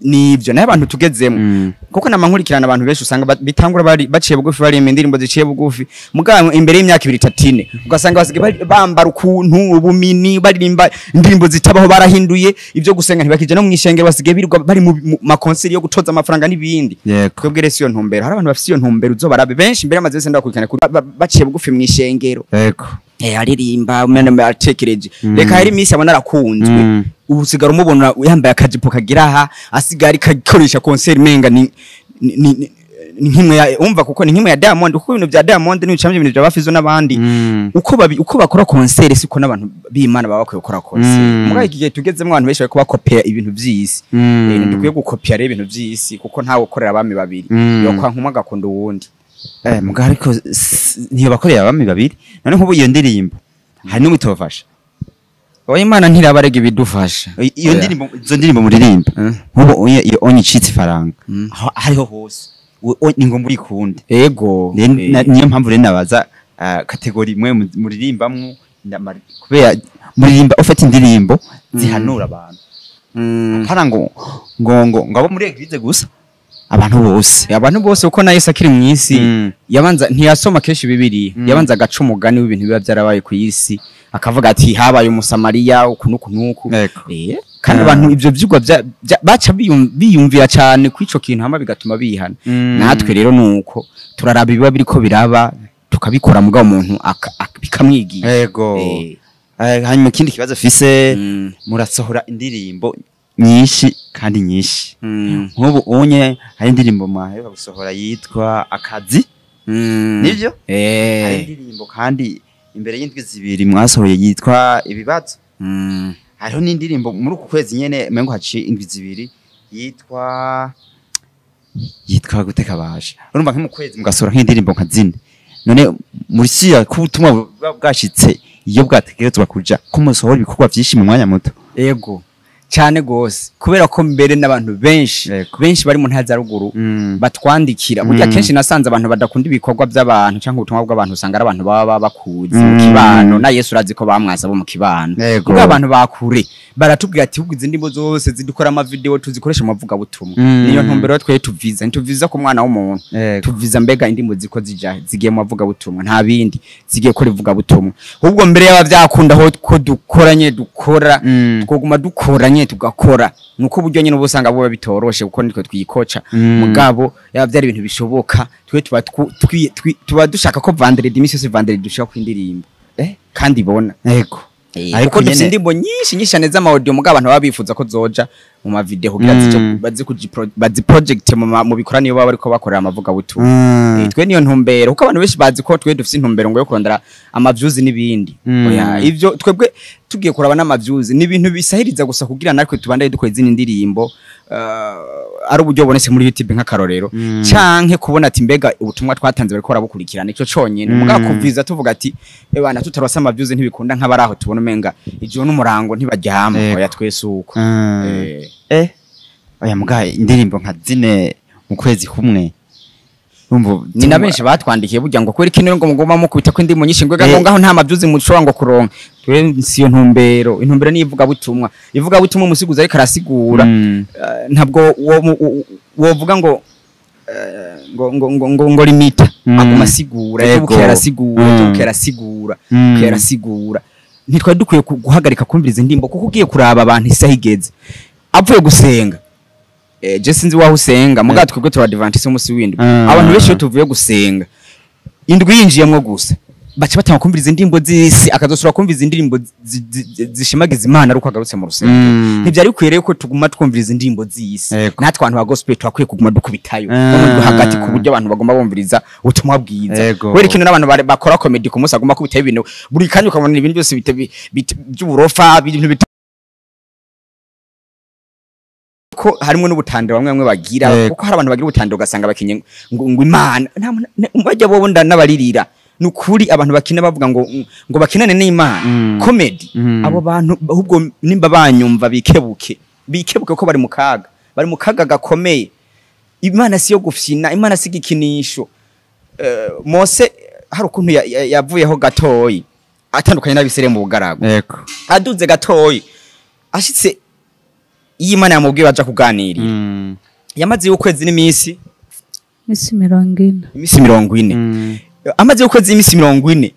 Nivyo nayo abantu tugezemo, kuko namankurikirana abantu benshi usanga bitangura bari baciye bugufi, baririmba indirimbo ziciye bugufi, mugabo imbere y'imyaka 2 3 4 ugasanga basigaye bambara ukuntu ubumini, baririmba indirimbo zitabaho, barahinduye ibyo gusenga, ntibakije no mwishengero, basigaye birirwa bari mu makonseri yo gutoza amafaranga n'ibindi. Twebwe rero iyo ntumbero, hari abantu bafite iyo ntumbero, uzobarabe benshi imbere y'amazu yose ndabakurikirana baciye bugufi mwishengero. Aririmba umena atekereje, reka hari iminsi abona arakunzwe, ubu usigara umubona yambaye akajipo kagira aha, asigara ariko concert menga ni nk'imwe ya umva, kuko ni nk'imwe ya Diamond, kuko ibintu bya Diamond n'ibicamye ibintu bya Bafizo n'abandi, uko bakora concert siko n'abantu b'Imana baba bakwiye gukora concert. Mugabo iki gihe tugezemo abantu benshi bariko bakopera ibintu vy'isi. Dukwiye gukopera rero ibintu vy'isi, kuko ntawe ukorera abami babiri, yokwanka umwe agakunda uwundi. Mugabo ariko ntiyo bakorera abami babiri. None nk'ubu iyo ndirimbo hari n'umwe itofasha? Oya, Imana ntirabarega ibidufasha. Iyo Oya. ndirimbo, izo ndirimbo muririmba, nk'ubu iyo onye icitse ifaranga aho hariho hose, ni ngombwa uyikunde. Ego. Niyo mpamvu rero nabaza catégorie mwe muririmbamwo, kubera muririmba ufite indirimbo zihanura abantu, apana ngo abo muri église gusa, abantu bose. Abantu bose, uko na Yesu akiri mu isi yabanza ntiyasoma kenshi Bibiliya, yabanza agaca umugani w'ibintu biba byarabaye ku isi, akavuga ati habaye umusamariya uku n'uku n'uku. Kandi abantu ivyo vyigwa baca biyumvira cyane kw'ico kintu, hama bigatuma bihana. Natwe rero nuko turaraba ibiba biriko biraba tukabikora, mugabo umuntu bikamwigisha. Hanyuma ikindi kibazo fise, murasohora indirimbo nyinshi kandi nyinshi. Nk'ubu unye hari indirimbo mwaheruka gusohora yitwa Akazi. Nivyo? Hari indirimbo kandi imbere y'indwi zibiri mwasohoye yitwa Ibibazo. Hariho n'indirimbo muri uku kwezi nyene mengo haciye indwi zibiri yitwa gute kabasha. Urumva nko mu kwezi mugasohora nk'indirimbo nka zine. None muri siya ko ubutumwa buba bwashitse iyo bwategerezwa kuja ko musohora ibikorwa vyinshi mu mwanya muto. Ego cyane gose, kubera ko mbere n'abantu benshi benshi bari mu ntara za ruguru batwandikira. Burya kenshi nasanze abantu badakunda ibikorwa by'abantu cyangwa ubutumwa bw'abantu, usanga ari abantu baba bakuzi mu kibano, na Yesu urazi ko bamwasa bo mu kibano. Ubwo abantu bakure baratubwira ati ubwo izi ndimbo zose zidukora ama video tuzikoresha mu mavuga butumwa. Niyo ntumbero twe tuviza, ntituviza ku mwana w'umuntu, tuviza mbega indimbo ziko zija zigiye mu mavuga butumwa, nta bindi zigiye kora ivuga butumwa. Ahubwo mbere yaba byakunda aho ko dukoranye dukora, twoguma dukoranye tugakora, nuko uburyo nyine ubusanga buba bitoroshe kuko nitwe twikoca. Mugabo yaba byari ibintu bishoboka, twe tuba tuba dushaka ko vendredi, imisi yose vendredi dushaka kwindirimbo kandi ibona. Yego. Ariko dufite indirimbo nyinshi nyinshi cyane z'ama audio, mugabo abantu baba bifuza ko zoja mu ma video kugira zije bazi project mu bikoraniyo baba bariko bakorera amavuga butumwa. Twe niyo ntumbero, kuko abantu benshi bazi ko twe dufite intumbero ngo yo kurondera ama views n'ibindi. Oya, ivyo twebwe tugiye kuraba n'ama views ni ibintu bisahiriza gusa kugira natwe tubandaye dukora izindi ndirimbo, ari uburyo bubonetse muri YouTube nk'akarorero, canke kubona ati mbega ubutumwa twatanze bariko barabukurikirana, ico conyene. Mugabo kuviza tuvuga ati ebana tutarose ama views ntibikunda, nk'abaraho tubona umenga ijoro n'umurango ntibaryama. Oya, twese uko. Oya, mugaye indirimbo nka zine mu kwezi kumwe. Ni na benshi batwandikiye burya ngo kweri kino ngo mugoma mukubita ko indirimbo nyinshi, ngo ngo ngaho nta mavyuzi mushobora ngo kuronka. Twe siyo ntumbero, intumbero ni ivuga butumwa. Ivuga butumwa umusiguzi ariko arasigura, ntabwo wovuga ngo ngo ngo ngo ngo ngo limita, aguma asigura, bukera arasigura, bukera arasigura, bukera arasigura. Ntitwari dukwiye guhagarika kumviriza indirimbo, kuko ugiye kuraba abantu isaha igeze avuye gusenga. Je sinzi waho usenga, mugabo twebwe turi Adventiste umunsi w'indwi. Abantu benshi iyo tuvuye gusenga indwi yinjiyemwo gusa baca batanga kumviriza indirimbo z'isi, akazosubira kumviriza indirimbo zishimagiza Imana ari uko agarutse mu rusengero. Ntivyari bikwiye rero ko tuguma twumviriza indirimbo z'isi. Natwe abantu ba gospel turakwiye kuguma dukubitayo no hagati, ku buryo abantu bagomba bumviriza ubutumwa bwiza. Kubera ikintu n'abantu bakora comedy ku munsi agomba kubitayo ibintu buri kanya, ukabona ibintu byose by'uburofa, ibintu ko harimo n'ubutandiro bamwe bamwe bagira, kuko hari abantu bagira ubutandiro ugasanga bakinye ngo Imana bajya bo n'abaririra. Nukuri abantu bakina bavuga ngo ngo bakinane n'Imana, comedy. Abo bantu ahubwo nimba banyumva bikebuke, bikebuke ko bari mu kaga, bari mu kaga gakomeye. Imana si yo gufyina, Imana si igikinisho. Mose hari ukuntu yavuyeho gatoyi atandukanye n'abisere mu bugaragu, aduze gatoyi ashitse iyo Imana yamubwiye baja kuganirira, yamaze ukwezi n'iminsi Imisi 40. Imisi 40. Amaze ukwezi imisi 40.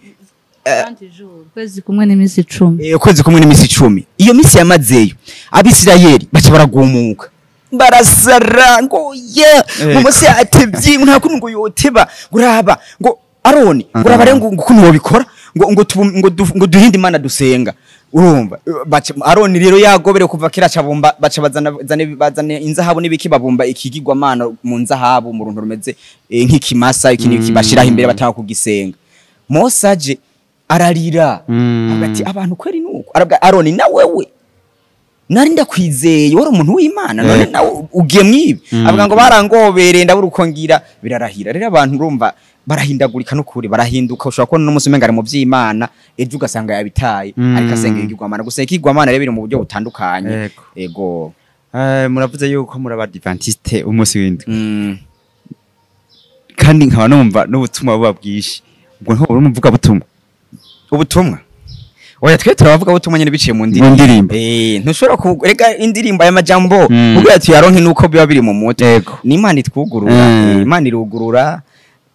Ukwezi kumwe n'imisi 10. Ukwezi kumwe n'imisi 10. Iyo misi yamazeyo Abisirayeli baca baragumuka, barasara ngo ye Mose atevye nta kuntu ngo yoteba, nguraba ngo Aroni nguraba rero ngo ukuntu wobikora ngo ngo ngo duhinde Imana dusenga. Urumva baca Aroni rero yagobere kuva kera cabumba, baca bazana bazana inzahabu n'ibiki, babumba ikigirwa mana mu nzahabu mu runtu rumeze nk'ikimasa, iki n'iki, bashiraho imbere batanga kugisenga. Mose aje ararira ati abantu kweri nuko arabwa Aroni na wewe nari ndakwizeye wari umuntu w'Imana, none nawe ugiye mwibi. Avuga ngo barangobereye ndabura uko ngira, birarahira. Rero abantu urumva barahindagurika n'ukuri barahinduka, ushobora kubona n'umunsi umenga ari mu by'Imana, ejo ugasanga yabitaye ariko asenga ikigwamana. Gusa ikigwamana rero biri mu buryo butandukanye. Ego. Muravuze yuko muri abadiventiste umunsi w'indwi, kandi nkaba numva n'ubutumwa buba bwinshi, ubwo ntabwo uri umuvuga butumwa. Ubutumwa oya, twe turabavuga butumwa nyene biciye mu ndirimbo. Ntushobora kurega indirimbo ya majambo kugira tuyaronke nuko biba biri mu mutwe. Ni Imana itwugurura, Imana irugurura.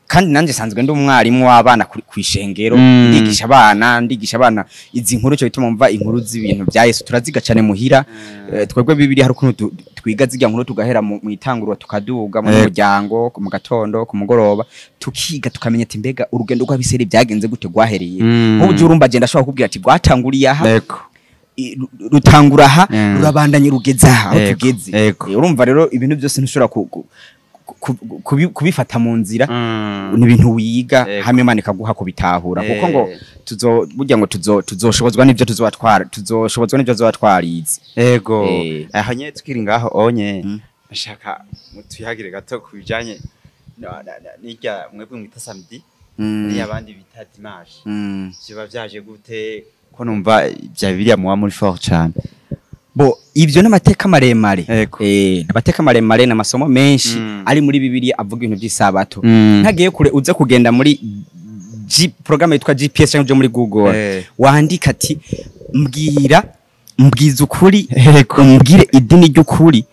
Kandi nanje sanzwe ndi umwarimu w'abana kwishengero, ndigisha abana, ndigisha abana izi nkuru, cyo bituma mva inkuru z'ibintu bya Yesu turaziga cyane muhira. Twebwe Bibiliya hari ukuntu twiga ziga nkuru, tugahera mu itanguriro tukaduga mu muryango mu gatondo ku mugoroba tukiga, tukamenya ati mbega urugendo rw'abiseri byagenze gute, rwahereye nk'ubu urumva agenda ashobora kukubwira ati rwatanguriye aha. rutangura aha, rurabandanye rugeza aho tugeze. Ego. Urumva rero ibintu byose ntushobora kubifata mu nzira, ni ibintu wiga hamwe Imana ikaguha kubitahura, kuko ngo tuzo burya ngo tuzoshobozwa n'ivyo tuzobatwara, tuzoshobozwa n'ivyo tuzobatwarize. Ego. Aha nyene tukiri ngaho onye, nashaka mutuyagire gato ku bijanye n'irya mwebwe mwita samedi, n'iyabandi bita dimanche. Vyoba vyaje gute ko numva vya Bibiliya muba muri fort cane? Bo ivyo n'amateka maremare. N'amateka maremare n'amasomo menshi ari muri Bibiliya avuga ibintu by'isabato. Ntagiye kure, uze kugenda muri G, programme yitwa GPS cyangwa uje muri Google, wandika ati mbwira, mbwiza ukuri, umbwire idini ry'ukuri,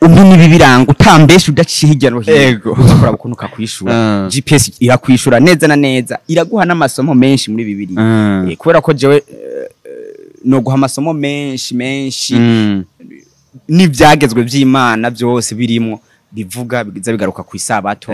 umpe n'ibibiranga, utambeshe, udaciye hirya no hino. Uzakora ukuntu kakwishura. GPS irakwishura neza na neza, iraguha n'amasomo menshi muri Bibiliya. Kubera ko jewe no guha amasomo menshi menshi n'ibyagezwe by'Imana byose birimo bivuga biza bigaruka ku isabato.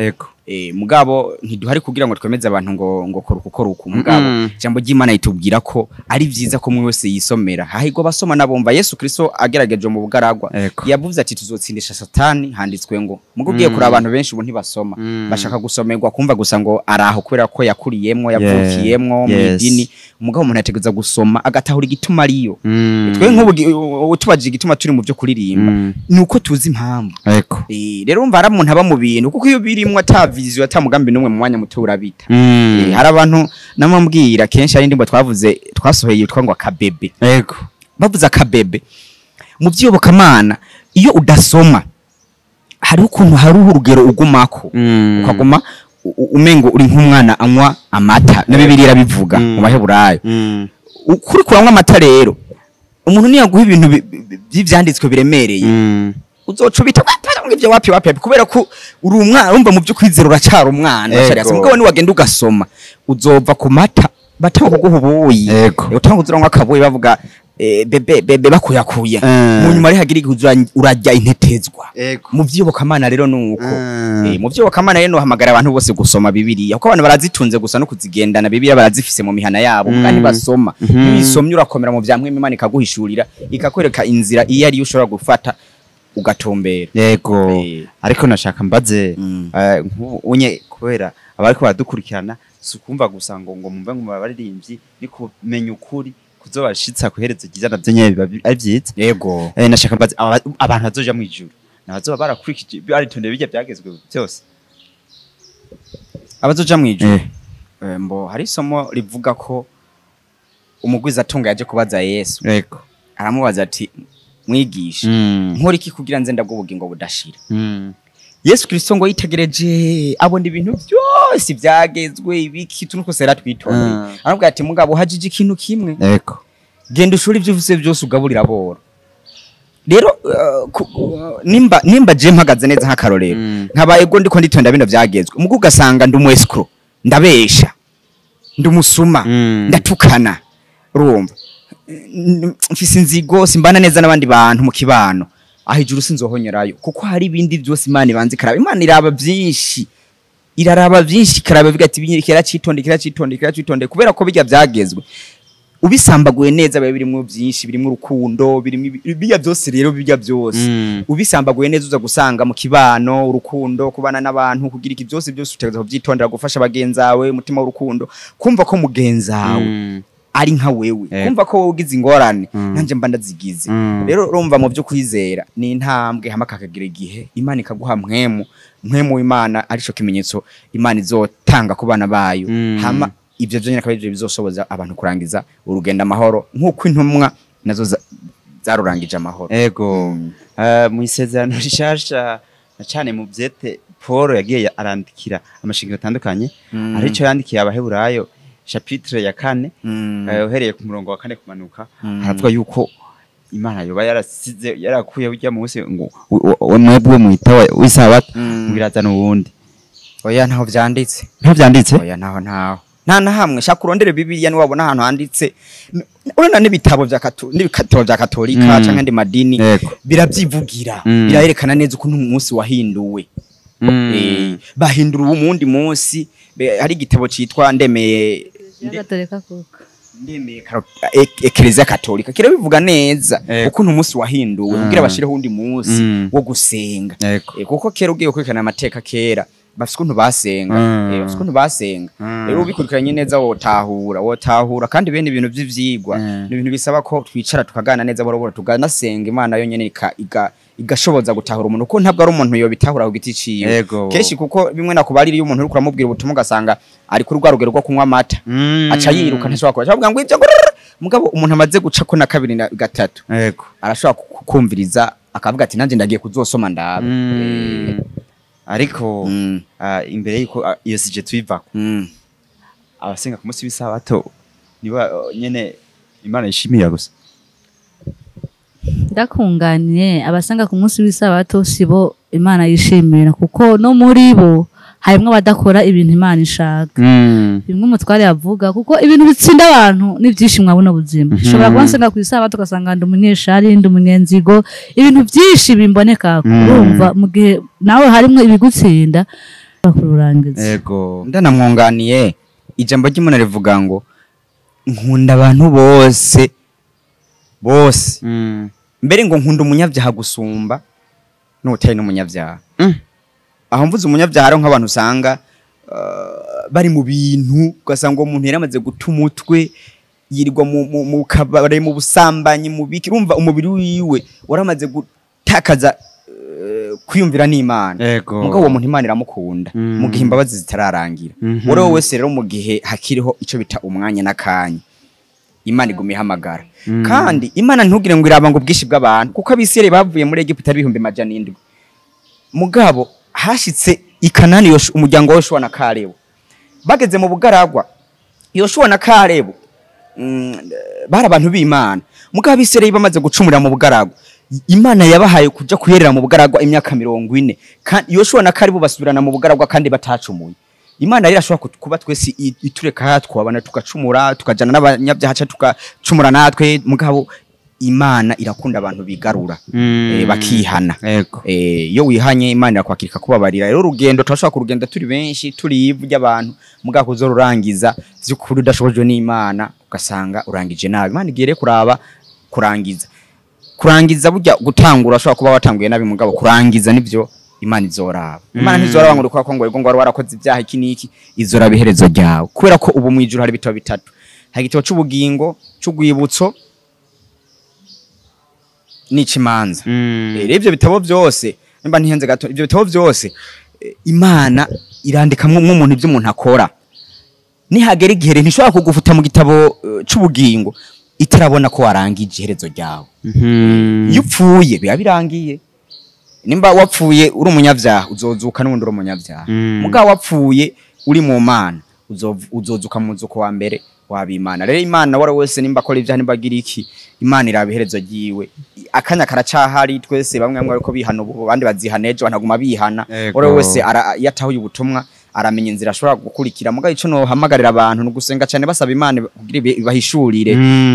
Mugabo ntiduhari kugira ngo twemeze abantu ngo kora uku, kora uku. Mugabo ijambo ry'Imana ritubwira ko ari vyiza ko umwe wese yisomera. Hahirwa abasoma n'abumva. Yesu Kristo agerageje mu bugaragwa, yavuze ati tuzotsindisha Satani, handitswe ngo. Mugo ugiye kuri abantu benshi ubu ntibasoma, bashaka gusomerwa, kumva gusa ngo araho kubera ko yakuriyemwo, yavukiyemwo mu idini. Mugabo umuntu ategereza gusoma agatahura igituma ariyo. Twe nk'ubu utubajije igituma turi mu byo kuririmba, ni uko tuzi impamvu. Rero umva hari umuntu aba mu bintu, kuko iyo birimwo ata vision, ata mugambi n'umwe, mu mwanya muto urabita. Hari abantu namambwira kenshi, hari indirimbo twavuze twasohoye yitwa ngo akabebe. Bavuze akabebe mu by'iyobokamana, iyo udasoma hariho ukuntu, hariho urugero ugumako, ukaguma umengo uri nk'umwana anywa amata, na Bibiliya irabivuga mu Baheburayo. Ukuri kuranywa amata rero, umuntu niyaguha ibintu by'ivyanditswe biremereye, uzoca ubita ngo ivyo wapi wapi wapi, kubera ko uri umwana, urumva mu byo kwizera uracara umwana, uracara hasi. Mugabo niwagenda ugasoma, uzova ku mata batanga kuguha ubuyi. Utanga uzuranywa akabuyi, bavuga bebe bebe, bakuyakuye. Mu nyuma ari hagira igihe urarya intetezwa. Mu vy'iyobokamana rero nuko. Mu vy'iyobokamana rero nohamagara abantu bose gusoma Bibiliya, kuko abantu barazitunze gusa no kuzigendana. Bibiliya barazifise mu mihana yabo, kandi basoma. Iyo uyisomye urakomera mu vya mwene, Imana ikaguhishurira, ikakwereka inzira iyo ariyo ushobora gufata ugatumbera. Ariko nashaka mbaze, nk'ubu unye kubera abariko baradukurikirana, si ukumva gusa ngo mumve ngo abaririmbyi, ni kumenya ukuri kuzobashitsa kuhereza ryiza, navyo nyene biba ari vyiza. Nashaka mbaze, abantu bazoja mw'ijuru nabazoba barakurikije, baritondeye birya byagezwe byose? Abazoja mw'ijuru, mbo hari isomo rivuga ko umugwizatunga yaje kubaza Yesu, aramubaza ati mwigisha, nkora iki kugira nze ndabwo ubugingo budashira? Yesu Kristo ngo yitegereje abona ibintu byose byagezwe, ibiki tuntu twose yaratwitondeye, aramubwira ati mugabo hajije ikintu kimwe, genda ushore ibyo ufise byose ugaburira aboro. Rero nimba je mpagaze neza nk'akarorero, nkabaye ego ndiko nditonda bino byagezwe, mugo ugasanga ndi umu escroc, ndabesha, ndi umusuma, ndatukana, urumva mfise inzigo, simbana neza n'abandi bantu mu kibano, aho ijuru sinzohonyerayo, kuko hari ibindi byose Imana ibanza ikaraba. Imana iraba byinshi, iraraba byinshi, ikaraba ivuga ati kiracitonde, kiracitonde, kiracitonde, kubera ko bijya byagezwe ubisambaguye neza biba birimwo byinshi, birimwo urukundo, birimwo bijya byose. Rero bijya byose ubisambaguye neza, uza gusanga mu kibano urukundo, kubana n'abantu, kugira iki, byose byose utegerezwa kubyitondera, gufasha bagenzawe, umutima w'urukundo, kumva ko mugenzawe ari nka wewe, kumva ko wowe ugize ingorane, nanje mba ndazigize. Rero urumva mu byo kwizera ni intambwe, hama kakagira igihe Imana ikaguha mpwemu, mpwemu w'Imana, arico kimenyetso Imana izotanga ku bana bayo. Hama ivyo vyonyene akaba arivyo bizosoboza abantu kurangiza urugendo amahoro, nk'uko intumwa nazo zarurangije amahoro. Mu isezerano rishasha, na cane mu vyete Paul yagiye arandikira amashingiro atandukanye, arico yandikiye Abaheburayo chapitre ya 4, uhereye ku murongo wa 4 kumanuka, haravuga yuko Imana yoba yarasize, yarakuye ujya munsi ngo mwebwe mwita w'isabato, ngo irazana uwundi. Oya, ntaho vyanditse. Ntaho vyanditse? Oya, ntaho, ntaho, nta na hamwe. Shaka urondere Bibiliya niwabona ahantu handitse. Urabona n'ibitabo vya n'ibitabo vya Katolika canke andi madini, biravyivugira, birayerekana neza ukuntu umunsi wahinduwe. Bahindura uwo mundi munsi. Hari igitabo citwa ndemeye Gatolika kuko. Ndemeye Eklezia Katolika kirabivuga neza ukuntu umunsi wahinduwe kugira bashireho undi munsi wo gusenga. Kuko kera ugiye gukurikirana amateka kera bafise ukuntu basenga, bafise ukuntu basenga. Rero ubikurikiranye neza wotahura kandi bene ibintu vy'ivyigwa ni ibintu bisaba ko twicara tukagana neza borobora tuganasenga Imana yo nyene igashoboza gutahura umuntu, kuko ntabwo ari umuntu yo bitahura ku giti ciwe kenshi, kuko bimwe nakubarira iyo umuntu uri kuramubwira ubutumwa ugasanga ari kuri rwa rugero rwo kunywa amata aca yiruka ntashobora kuba avuga ngo ibyo mugabo umuntu amaze guca ko na kabiri na gatatu arashobora kukumviriza akavuga ati nanje ndagiye kuzosoma ndabe. Ariko imbere yuko iyo sije tuyivako abasenga ku munsi w'isabato niba nyene Imana yishimira gusa. Ndakunganiye, abasanga ku munsi w'isabato sibo Imana yishimira, kuko no muri bo harimwo abadakora ibintu Imana ishaka. Bimwe umutware yavuga, kuko ibintu bitsinda abantu ni byinshi mwabona buzima. Ushobora kuba nsenga ku isabato ugasanga ndi umunyeshari, ndi umunyenzigo, ibintu byinshi bimboneka kurumva mu gihe nawe harimwo ibigutsinda bakururangiza. Yego, ndanamwunganiye ijambo ry'Imana rivuga ngo nkunda abantu bose bose, mbere ngo nkunda umunyabyaha gusumba n'utari n'umunyabyaha. Aho mvuze umunyabyaha ari nk'abantu usanga bari mu bintu ugasanga uwo muntu yaramaze guta umutwe, yirirwa mu kabare, mu busambanyi, mu biki, urumva umubiri wiwe waramaze gutakaza kwiyumvira n'Imana. Mugabo uwo muntu Imana iramukunda mu gihe imbabazi zitararangira. Uwo wese rero mu gihe hakiriho ico bita umwanya n'akanya, Imana iguma ihamagara. Kandi Imana ntugire ngo iraba ngo ubwishi bw'abantu, kuko abisirayeli bavuye muri Egiputa ari 700,000. Mugabo hashitse i Kanani umuryango wa Yoshua na Kalebu bageze mu bugaragwa, Yoshua na Kalebu bari abantu b'Imana. Mugabo abisirayeli bamaze gucumurira mu bugaragwa, Imana yabahaye kuja kuyerera mu bugaragwa imyaka 40. Kandi Yoshua na Kalebu basubirana mu bugaragwa kandi batacumuye. Imana rero ashobora kuba twese itureka twabana tukacumura tukajana n'abanyabyaha tukacumura natwe, mugabo Imana irakunda abantu bigarura bakihana. Iyo wihanye Imana irakwakirika kubabarira. Rero urugendo turashobora kurugenda turi benshi, turi ivu ry'abantu, mugabo kuzorurangiza vy'ukuri udashobojwe n'Imana ugasanga urangije nabi. Imana igiye kuraba kurangiza. Kurangiza burya gutangura ashobora kuba watanguye nabi, mugabo kurangiza nivyo Imana izoraba. Imana ntizoraba ngo urukora ko ngo ngo wari warakoze ibyaha iki niki, izoraba iherezo ryawe. Kubera ko ubu mwijuru hari ibitabo bitatu. Hari igitabo c'ubugingo, c'ugwibutso n'icimanza. Rero ivyo bitabo byose nimba ntihenze gato, ivyo bitabo byose Imana irandikamwo umuntu ivyo umuntu akora. Nihagera igihe ntishobora kugufuta mu gitabo c'ubugingo itarabona ko warangije iherezo ryawe. Iyo upfuye biba birangiye. Nimba wapfuye uri umunyabyaha uzozuka n'ubundi uri umunyabyaha. Mugabo wapfuye uri mu Mana uzozuka mu zuko wa mbere wabimana. Rero Imana wari wese nimba akora ibyaha nimba agira iki, Imana iraba iherezo ryiwe. Akanya karacahari twese bamwe bamwe ariko bihana ubu, abandi bazihana ejo, banaguma bihana. Wari wese yatahuye ubutumwa aramenya inzira ashobora gukurikira. Mugabo ico no hamagarira abantu no gusenga cyane basaba Imana kugira ibahishurire,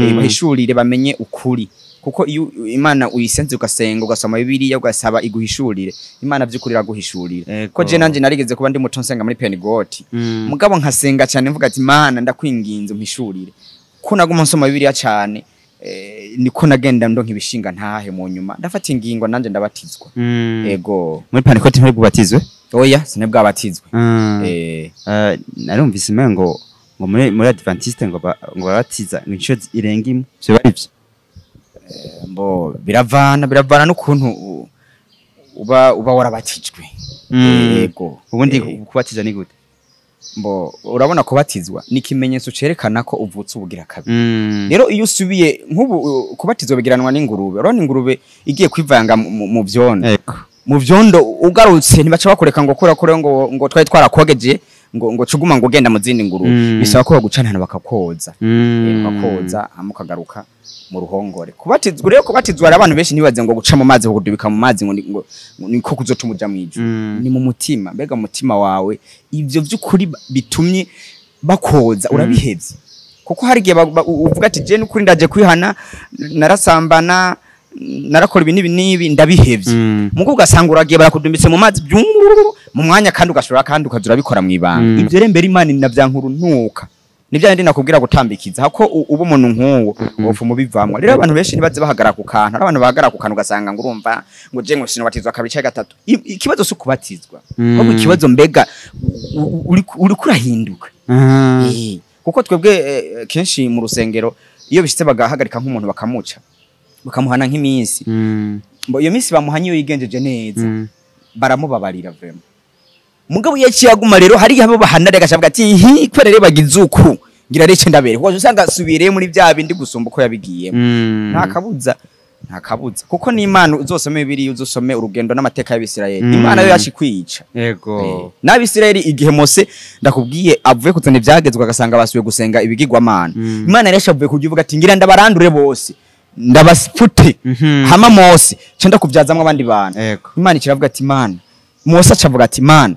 ibahishurire bamenye ukuri. Kuko iyo Imana uyisenze ugasenga ugasoma Bibiliya ugasaba iguhishurire, Imana vy'ukuri iraguhishurira. Ko je nanje narigeze kuba ndi muto nsenga muri Pentecote, mugabo nkasenga cyane mvuga ati Imana ndakwinginze umpishurire. Ko naguma nsoma Bibiliya cyane niko nagenda ndonka ibishinga ntahe mu nyuma ndafata ingingo nanje ndabatizwa. Ego muri Pentecote ntari bwabatizwe? Oya, sinabwabatizwe. Narumvise imengo ngo muri Adventiste ngo babatiza inshuro irenga imwe, vyo bari vyo? Mbo biravana n'ukuntu uba warabatijwe. Yego. Ubundi kubatiza ni gute? Mbo urabona kubatizwa ni ikimenyetso cerekana ko uvutse ubugira kabiri. Rero iyo usubiye nk'ubu kubatizwa bigiranwa n'ingurube. Urabona ingurube igiye kwivanga mu vyondo. Mu vyondo ugarutse ntibaca bakureka ngo kora kore ngo twari twarakogeje ngo cuguma ngo ugenda mu zindi ngurube. Bisaba ko bagucana bakakoza. Bakakoza amukagaruka mu ruhongore. Kubatizwa rero, kubatizwa abantu benshi ntibaze ngo guca mu mazi kudubika mu mazi ngo niko kuzotuma uja mwijuru. Ni mu mutima, mbega mutima wawe ivyo vy'ukuri bitumye bakoza urabihevye. Kuko hari igihe uvuga ati je n'ukuri ndaje kwihana, narasambana, narakora ibi n'ibi ndabihevye. Mugo ugasanga uragiye barakudumbitse mu mazi mu mwanya kandi ugashobora kandi ukazura bikora mwibanga. Ivyo rero mbere Imana inavyankuru ntuka. Nibyo ndi nakubwira gutambikiza hako uba umuntu nk'uwo wopfa mubivamwa. Rero abantu benshi ntibaze bahagarara ku kantu. Hari abantu bahagarara ku kantu ugasanga ngo urumva ngo je ngo sinobatizwa kabiri canke gatatu. Ikibazo si ukubatizwa, ahubwo ikibazo mbega uri kurahinduka. Kuko twebwe kenshi mu rusengero iyo bishitse bagahagarika nk'umuntu bakamuca bakamuhana nk'iminsi, iyo minsi bamuhanye iyo yigenjeje neza baramubabarira vraiment. Mugabo iyo yaciye aguma rero hari abo bahana rega ashavuga ati hi kubera rero bagize uku ngira rece ndabere, kuko usanga asubiriye muri bya bindi gusumba uko yabigiyemo. Nta kabuza, nta kabuza, kuko n'Imana uzosome Bibiliya, uzosome urugendo n'amateka y'Abisirayeli, Imana yo yashikwica. N'Abisirayeli igihe Mose ndakubwiye avuye kuzana ibyagezwe agasanga basubiye gusenga ibigirwamana, Imana yari yashavuye kuvuga ati ngira ndabarandure bose ndabafute, hama Mose nca ndakubyazamwo abandi bantu. Imana ikiravuga ati Imana, Mose acavuga ati Imana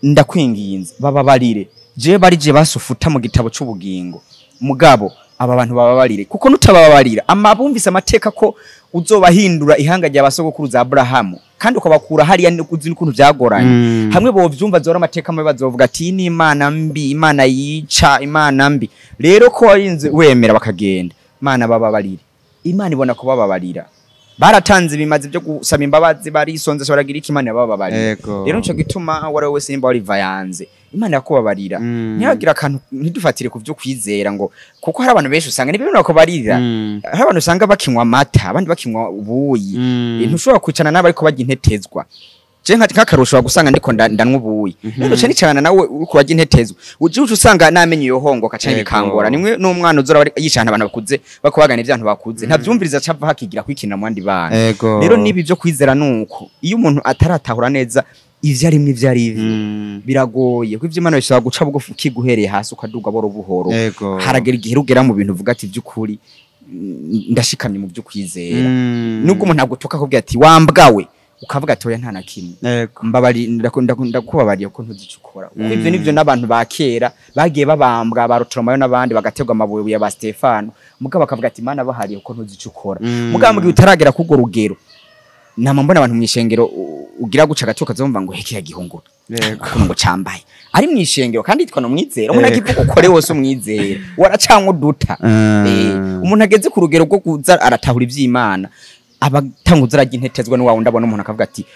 ndakwinginze bababarire, je bari je basufuta mu gitabo c'ubugingo, mugabo aba bantu bababarire, kuko nutababarira amabumvise amateka ko uzobahindura ihanga rya basogokuruza Abrahamu kandi ukabakura hariya uzi n'ukuntu byagoranye. Hamwe bovyumva zora amateka mabi bazovuga ati ni Imana mbi, Imana yica, Imana mbi. Rero ko warinze wemera bakagenda, Imana bababarire. Imana ibona ko bababarira, baratanze ibimazi byo gusaba imbabazi, barisonze baragira iki, Imana yabababarira. Rero nico gituma uwari we wese nimba wari vayanze, Imana yakubabarira. Ntihagira akantu, ntidufatire ku byo kwizera ngo kuko hari abantu benshi usanga nibyo ko barira. Hari abantu usanga bakinywa amata, abandi bakinywa ubuyi. Ntushobora kwicarana nabo ariko barya intetezwa. Je nk'akarusho gusanga ndiko ndanywa ubuyi, rero cyane cyane nawe uriko urarya intetezwa uje uca usanga namenye iyo hongoka canke bikangora. Nimwe n'umwana uzora yicana abantu bakuze bakubagana ibyantu bakuze ntavyumviriza acava hakigira kwikinira mu bandi bana. Rero nibi byo kwizera nuko iyo umuntu ataratahura neza ivyo arimwe ivyo ari ivyo, biragoye kuko ivyo Imana bishobora guca bugufi ukiguhereye hasi ukaduga buhoro buhoro. Haragera igihe rugera mu bintu uvuga ati by'ukuri ndashikamye mu byo kwizera. Nubwo umuntu agutuka akubwira ati wambwawe, ukavuga ati oya nta na kimwe, mbabari ndakubabariye ko ntuzi ico ukora. Kuko ivyo nivyo n'abantu ba kera bagiye babambwa ba Rutoromayo n'abandi bagaterwa amabuye ya ba Stefano, mugabo bakavuga ati Imana bahariye ko ntuzi ico ukora. Mugabo mugihe utaragera k'urwo rugero, nama mbona abantu mw'ishengero ugira guca agacuka kazumva ngo heke ya gihunguru ukuntu ngo cambaye ari mw'ishengero kandi yitwa no mwizera. Umuntu akivuga ukore wose umwizera waracanwa uduta. Umuntu ageze ku rugero rwo kuza aratahura ivy'Imana abatanguza arajya intetezwa n'uwawe. Ndabona umuntu akavuga ati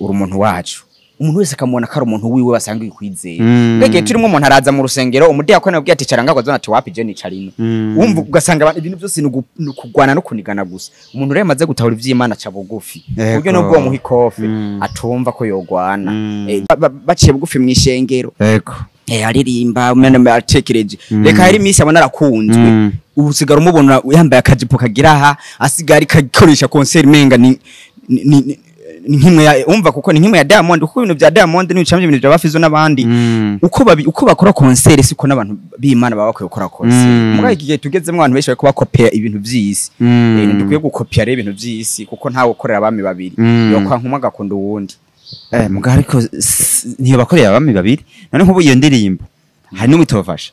uri umuntu wacu, umuntu wese akamubona ko ari umuntu wiwe basanga kwizera. Mbega turimo umuntu araza mu rusengero umudiyakoni abwiye ati cara ngaho azona ati wapi je nicara ino. Wumva ugasanga ibintu byose ni ukugwana no kunigana gusa. Umuntu rero amaze gutahura ivy'Imana aca bugufi, kuburyo nubwo muha ikofe atumva ko yogwana. Baciye bugufi mw'ishengero. Aririmba umwana atekereje reka hari iminsi abona arakunzwe, ubu usigara umubona yambaye akajipo kagira aha, asigara ikakoresha concert menga ni nk'imwe ya umva, kuko ni nk'imwe ya Diamond, kuko ibintu bya Diamond ni ibicamye ibintu bya Bafizo n'abandi. Uko bakora concert siko n'abantu b'Imana baba bakwiye gukora concert. Muri iki gihe tugezemo abantu benshi bariko bakopera ibintu vy'isi. Dukwiye gukopia rero ibintu vy'isi kuko ntawe ukorera abami babiri, yokwa nkumwe agakunda uwundi. Muga ariko ntiyo bakorera abami babiri. None nk'ubu iyo ndirimbo hari n'umwitofasha.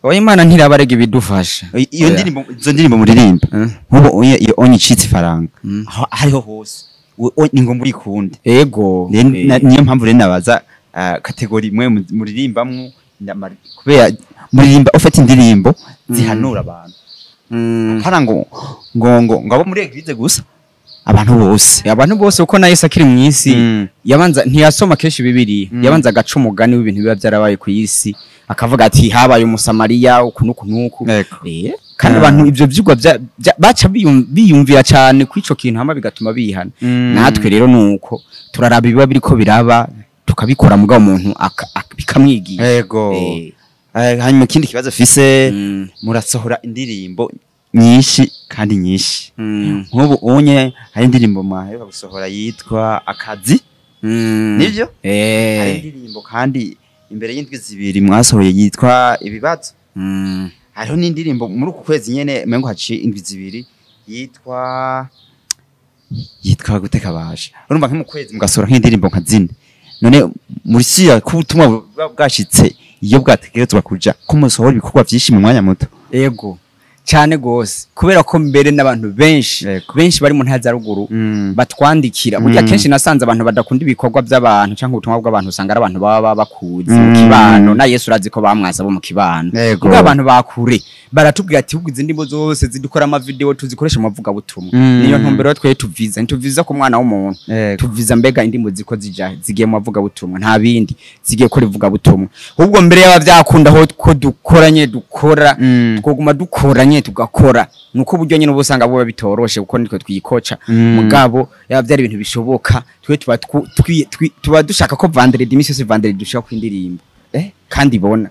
Oya Imana ntirabarega ibidufasha. Iyo ndirimbo, izo ndirimbo muririmba nk'ubu iyo onye icitse ifaranga hariho hose ni ngombwa urikunde. Niyo mpamvu rero nabaza kategori imwe muririmbamwo, kubera muririmba ufite indirimbo zihanura abantu. Apana ngo ngo ngo ngo abo muri eglise gusa, abantu bose. Abantu bose, uko na Yesu akiri mw'isi yabanza ntiyasoma kenshi Bibiliya, yabanza agaca umugani w'ibintu biba byarabaye ku isi, akavuga ati habaye umusamariya uku n'uku n'uku. Kandi abantu ivyo vyigwa baca biyumvira cyane kw'ico kintu hama bigatuma bihana. Natwe rero nuko turaraba ibiba biriko biraba tukabikora, mugabo umuntu bikamwigisha. Hanyuma ikindi kibazo fise, murasohora indirimbo nyinshi kandi nyinshi. Nk'ubu unye hari indirimbo mwaheruka gusohora yitwa Akazi. Nivyo? Hari indirimbo kandi imbere y'indwi zibiri mwasohoye yitwa Ibibazo. Hariho n'indirimbo muri uku kwezi nyene mengo haciye indwi zibiri yitwa gute kabasha. Urumva nko mu kwezi mugasohora nk'indirimbo nka zine. None muri siya ko ubutumwa buba bwashitse iyo bwategerezwa kuja ko musohora ibikorwa vyinshi mu mwanya muto. Ego. Cyane gose, kubera ko mbere n'abantu benshi benshi bari mu ntara za ruguru batwandikira. Burya kenshi nasanze abantu badakunda ibikorwa by'abantu cyangwa ubutumwa bw'abantu, usanga ari abantu baba bakuzi mu kibano. Na Yesu urazi ko bamwasa bo mu kibano. Ubwo abantu bakure baratubwira ati: "Ahubwo izi ndimo zose zidukora ama video tuzikoresha mu mavugabutumwa." Niyo ntumbero twe tuviza, ntituviza ku mwana w'umuntu. Tuviza mbega indimo ziko zija zigiye mu mavugabutumwa, nta bindi, zigiye gukora ivugabutumwa. Ahubwo mbere yaba byakunda aho ko dukoranye dukora, twoguma dukoranye tugakora. Nuko uburyo nyine uba usanga buba bitoroshe, kuko nitwe twikoca. Mugabo yaba byari ibintu bishoboka, twe tuba tuba dushaka ko vendredi, imisi yose vendredi dushaka ku indirimbo kandi ibona.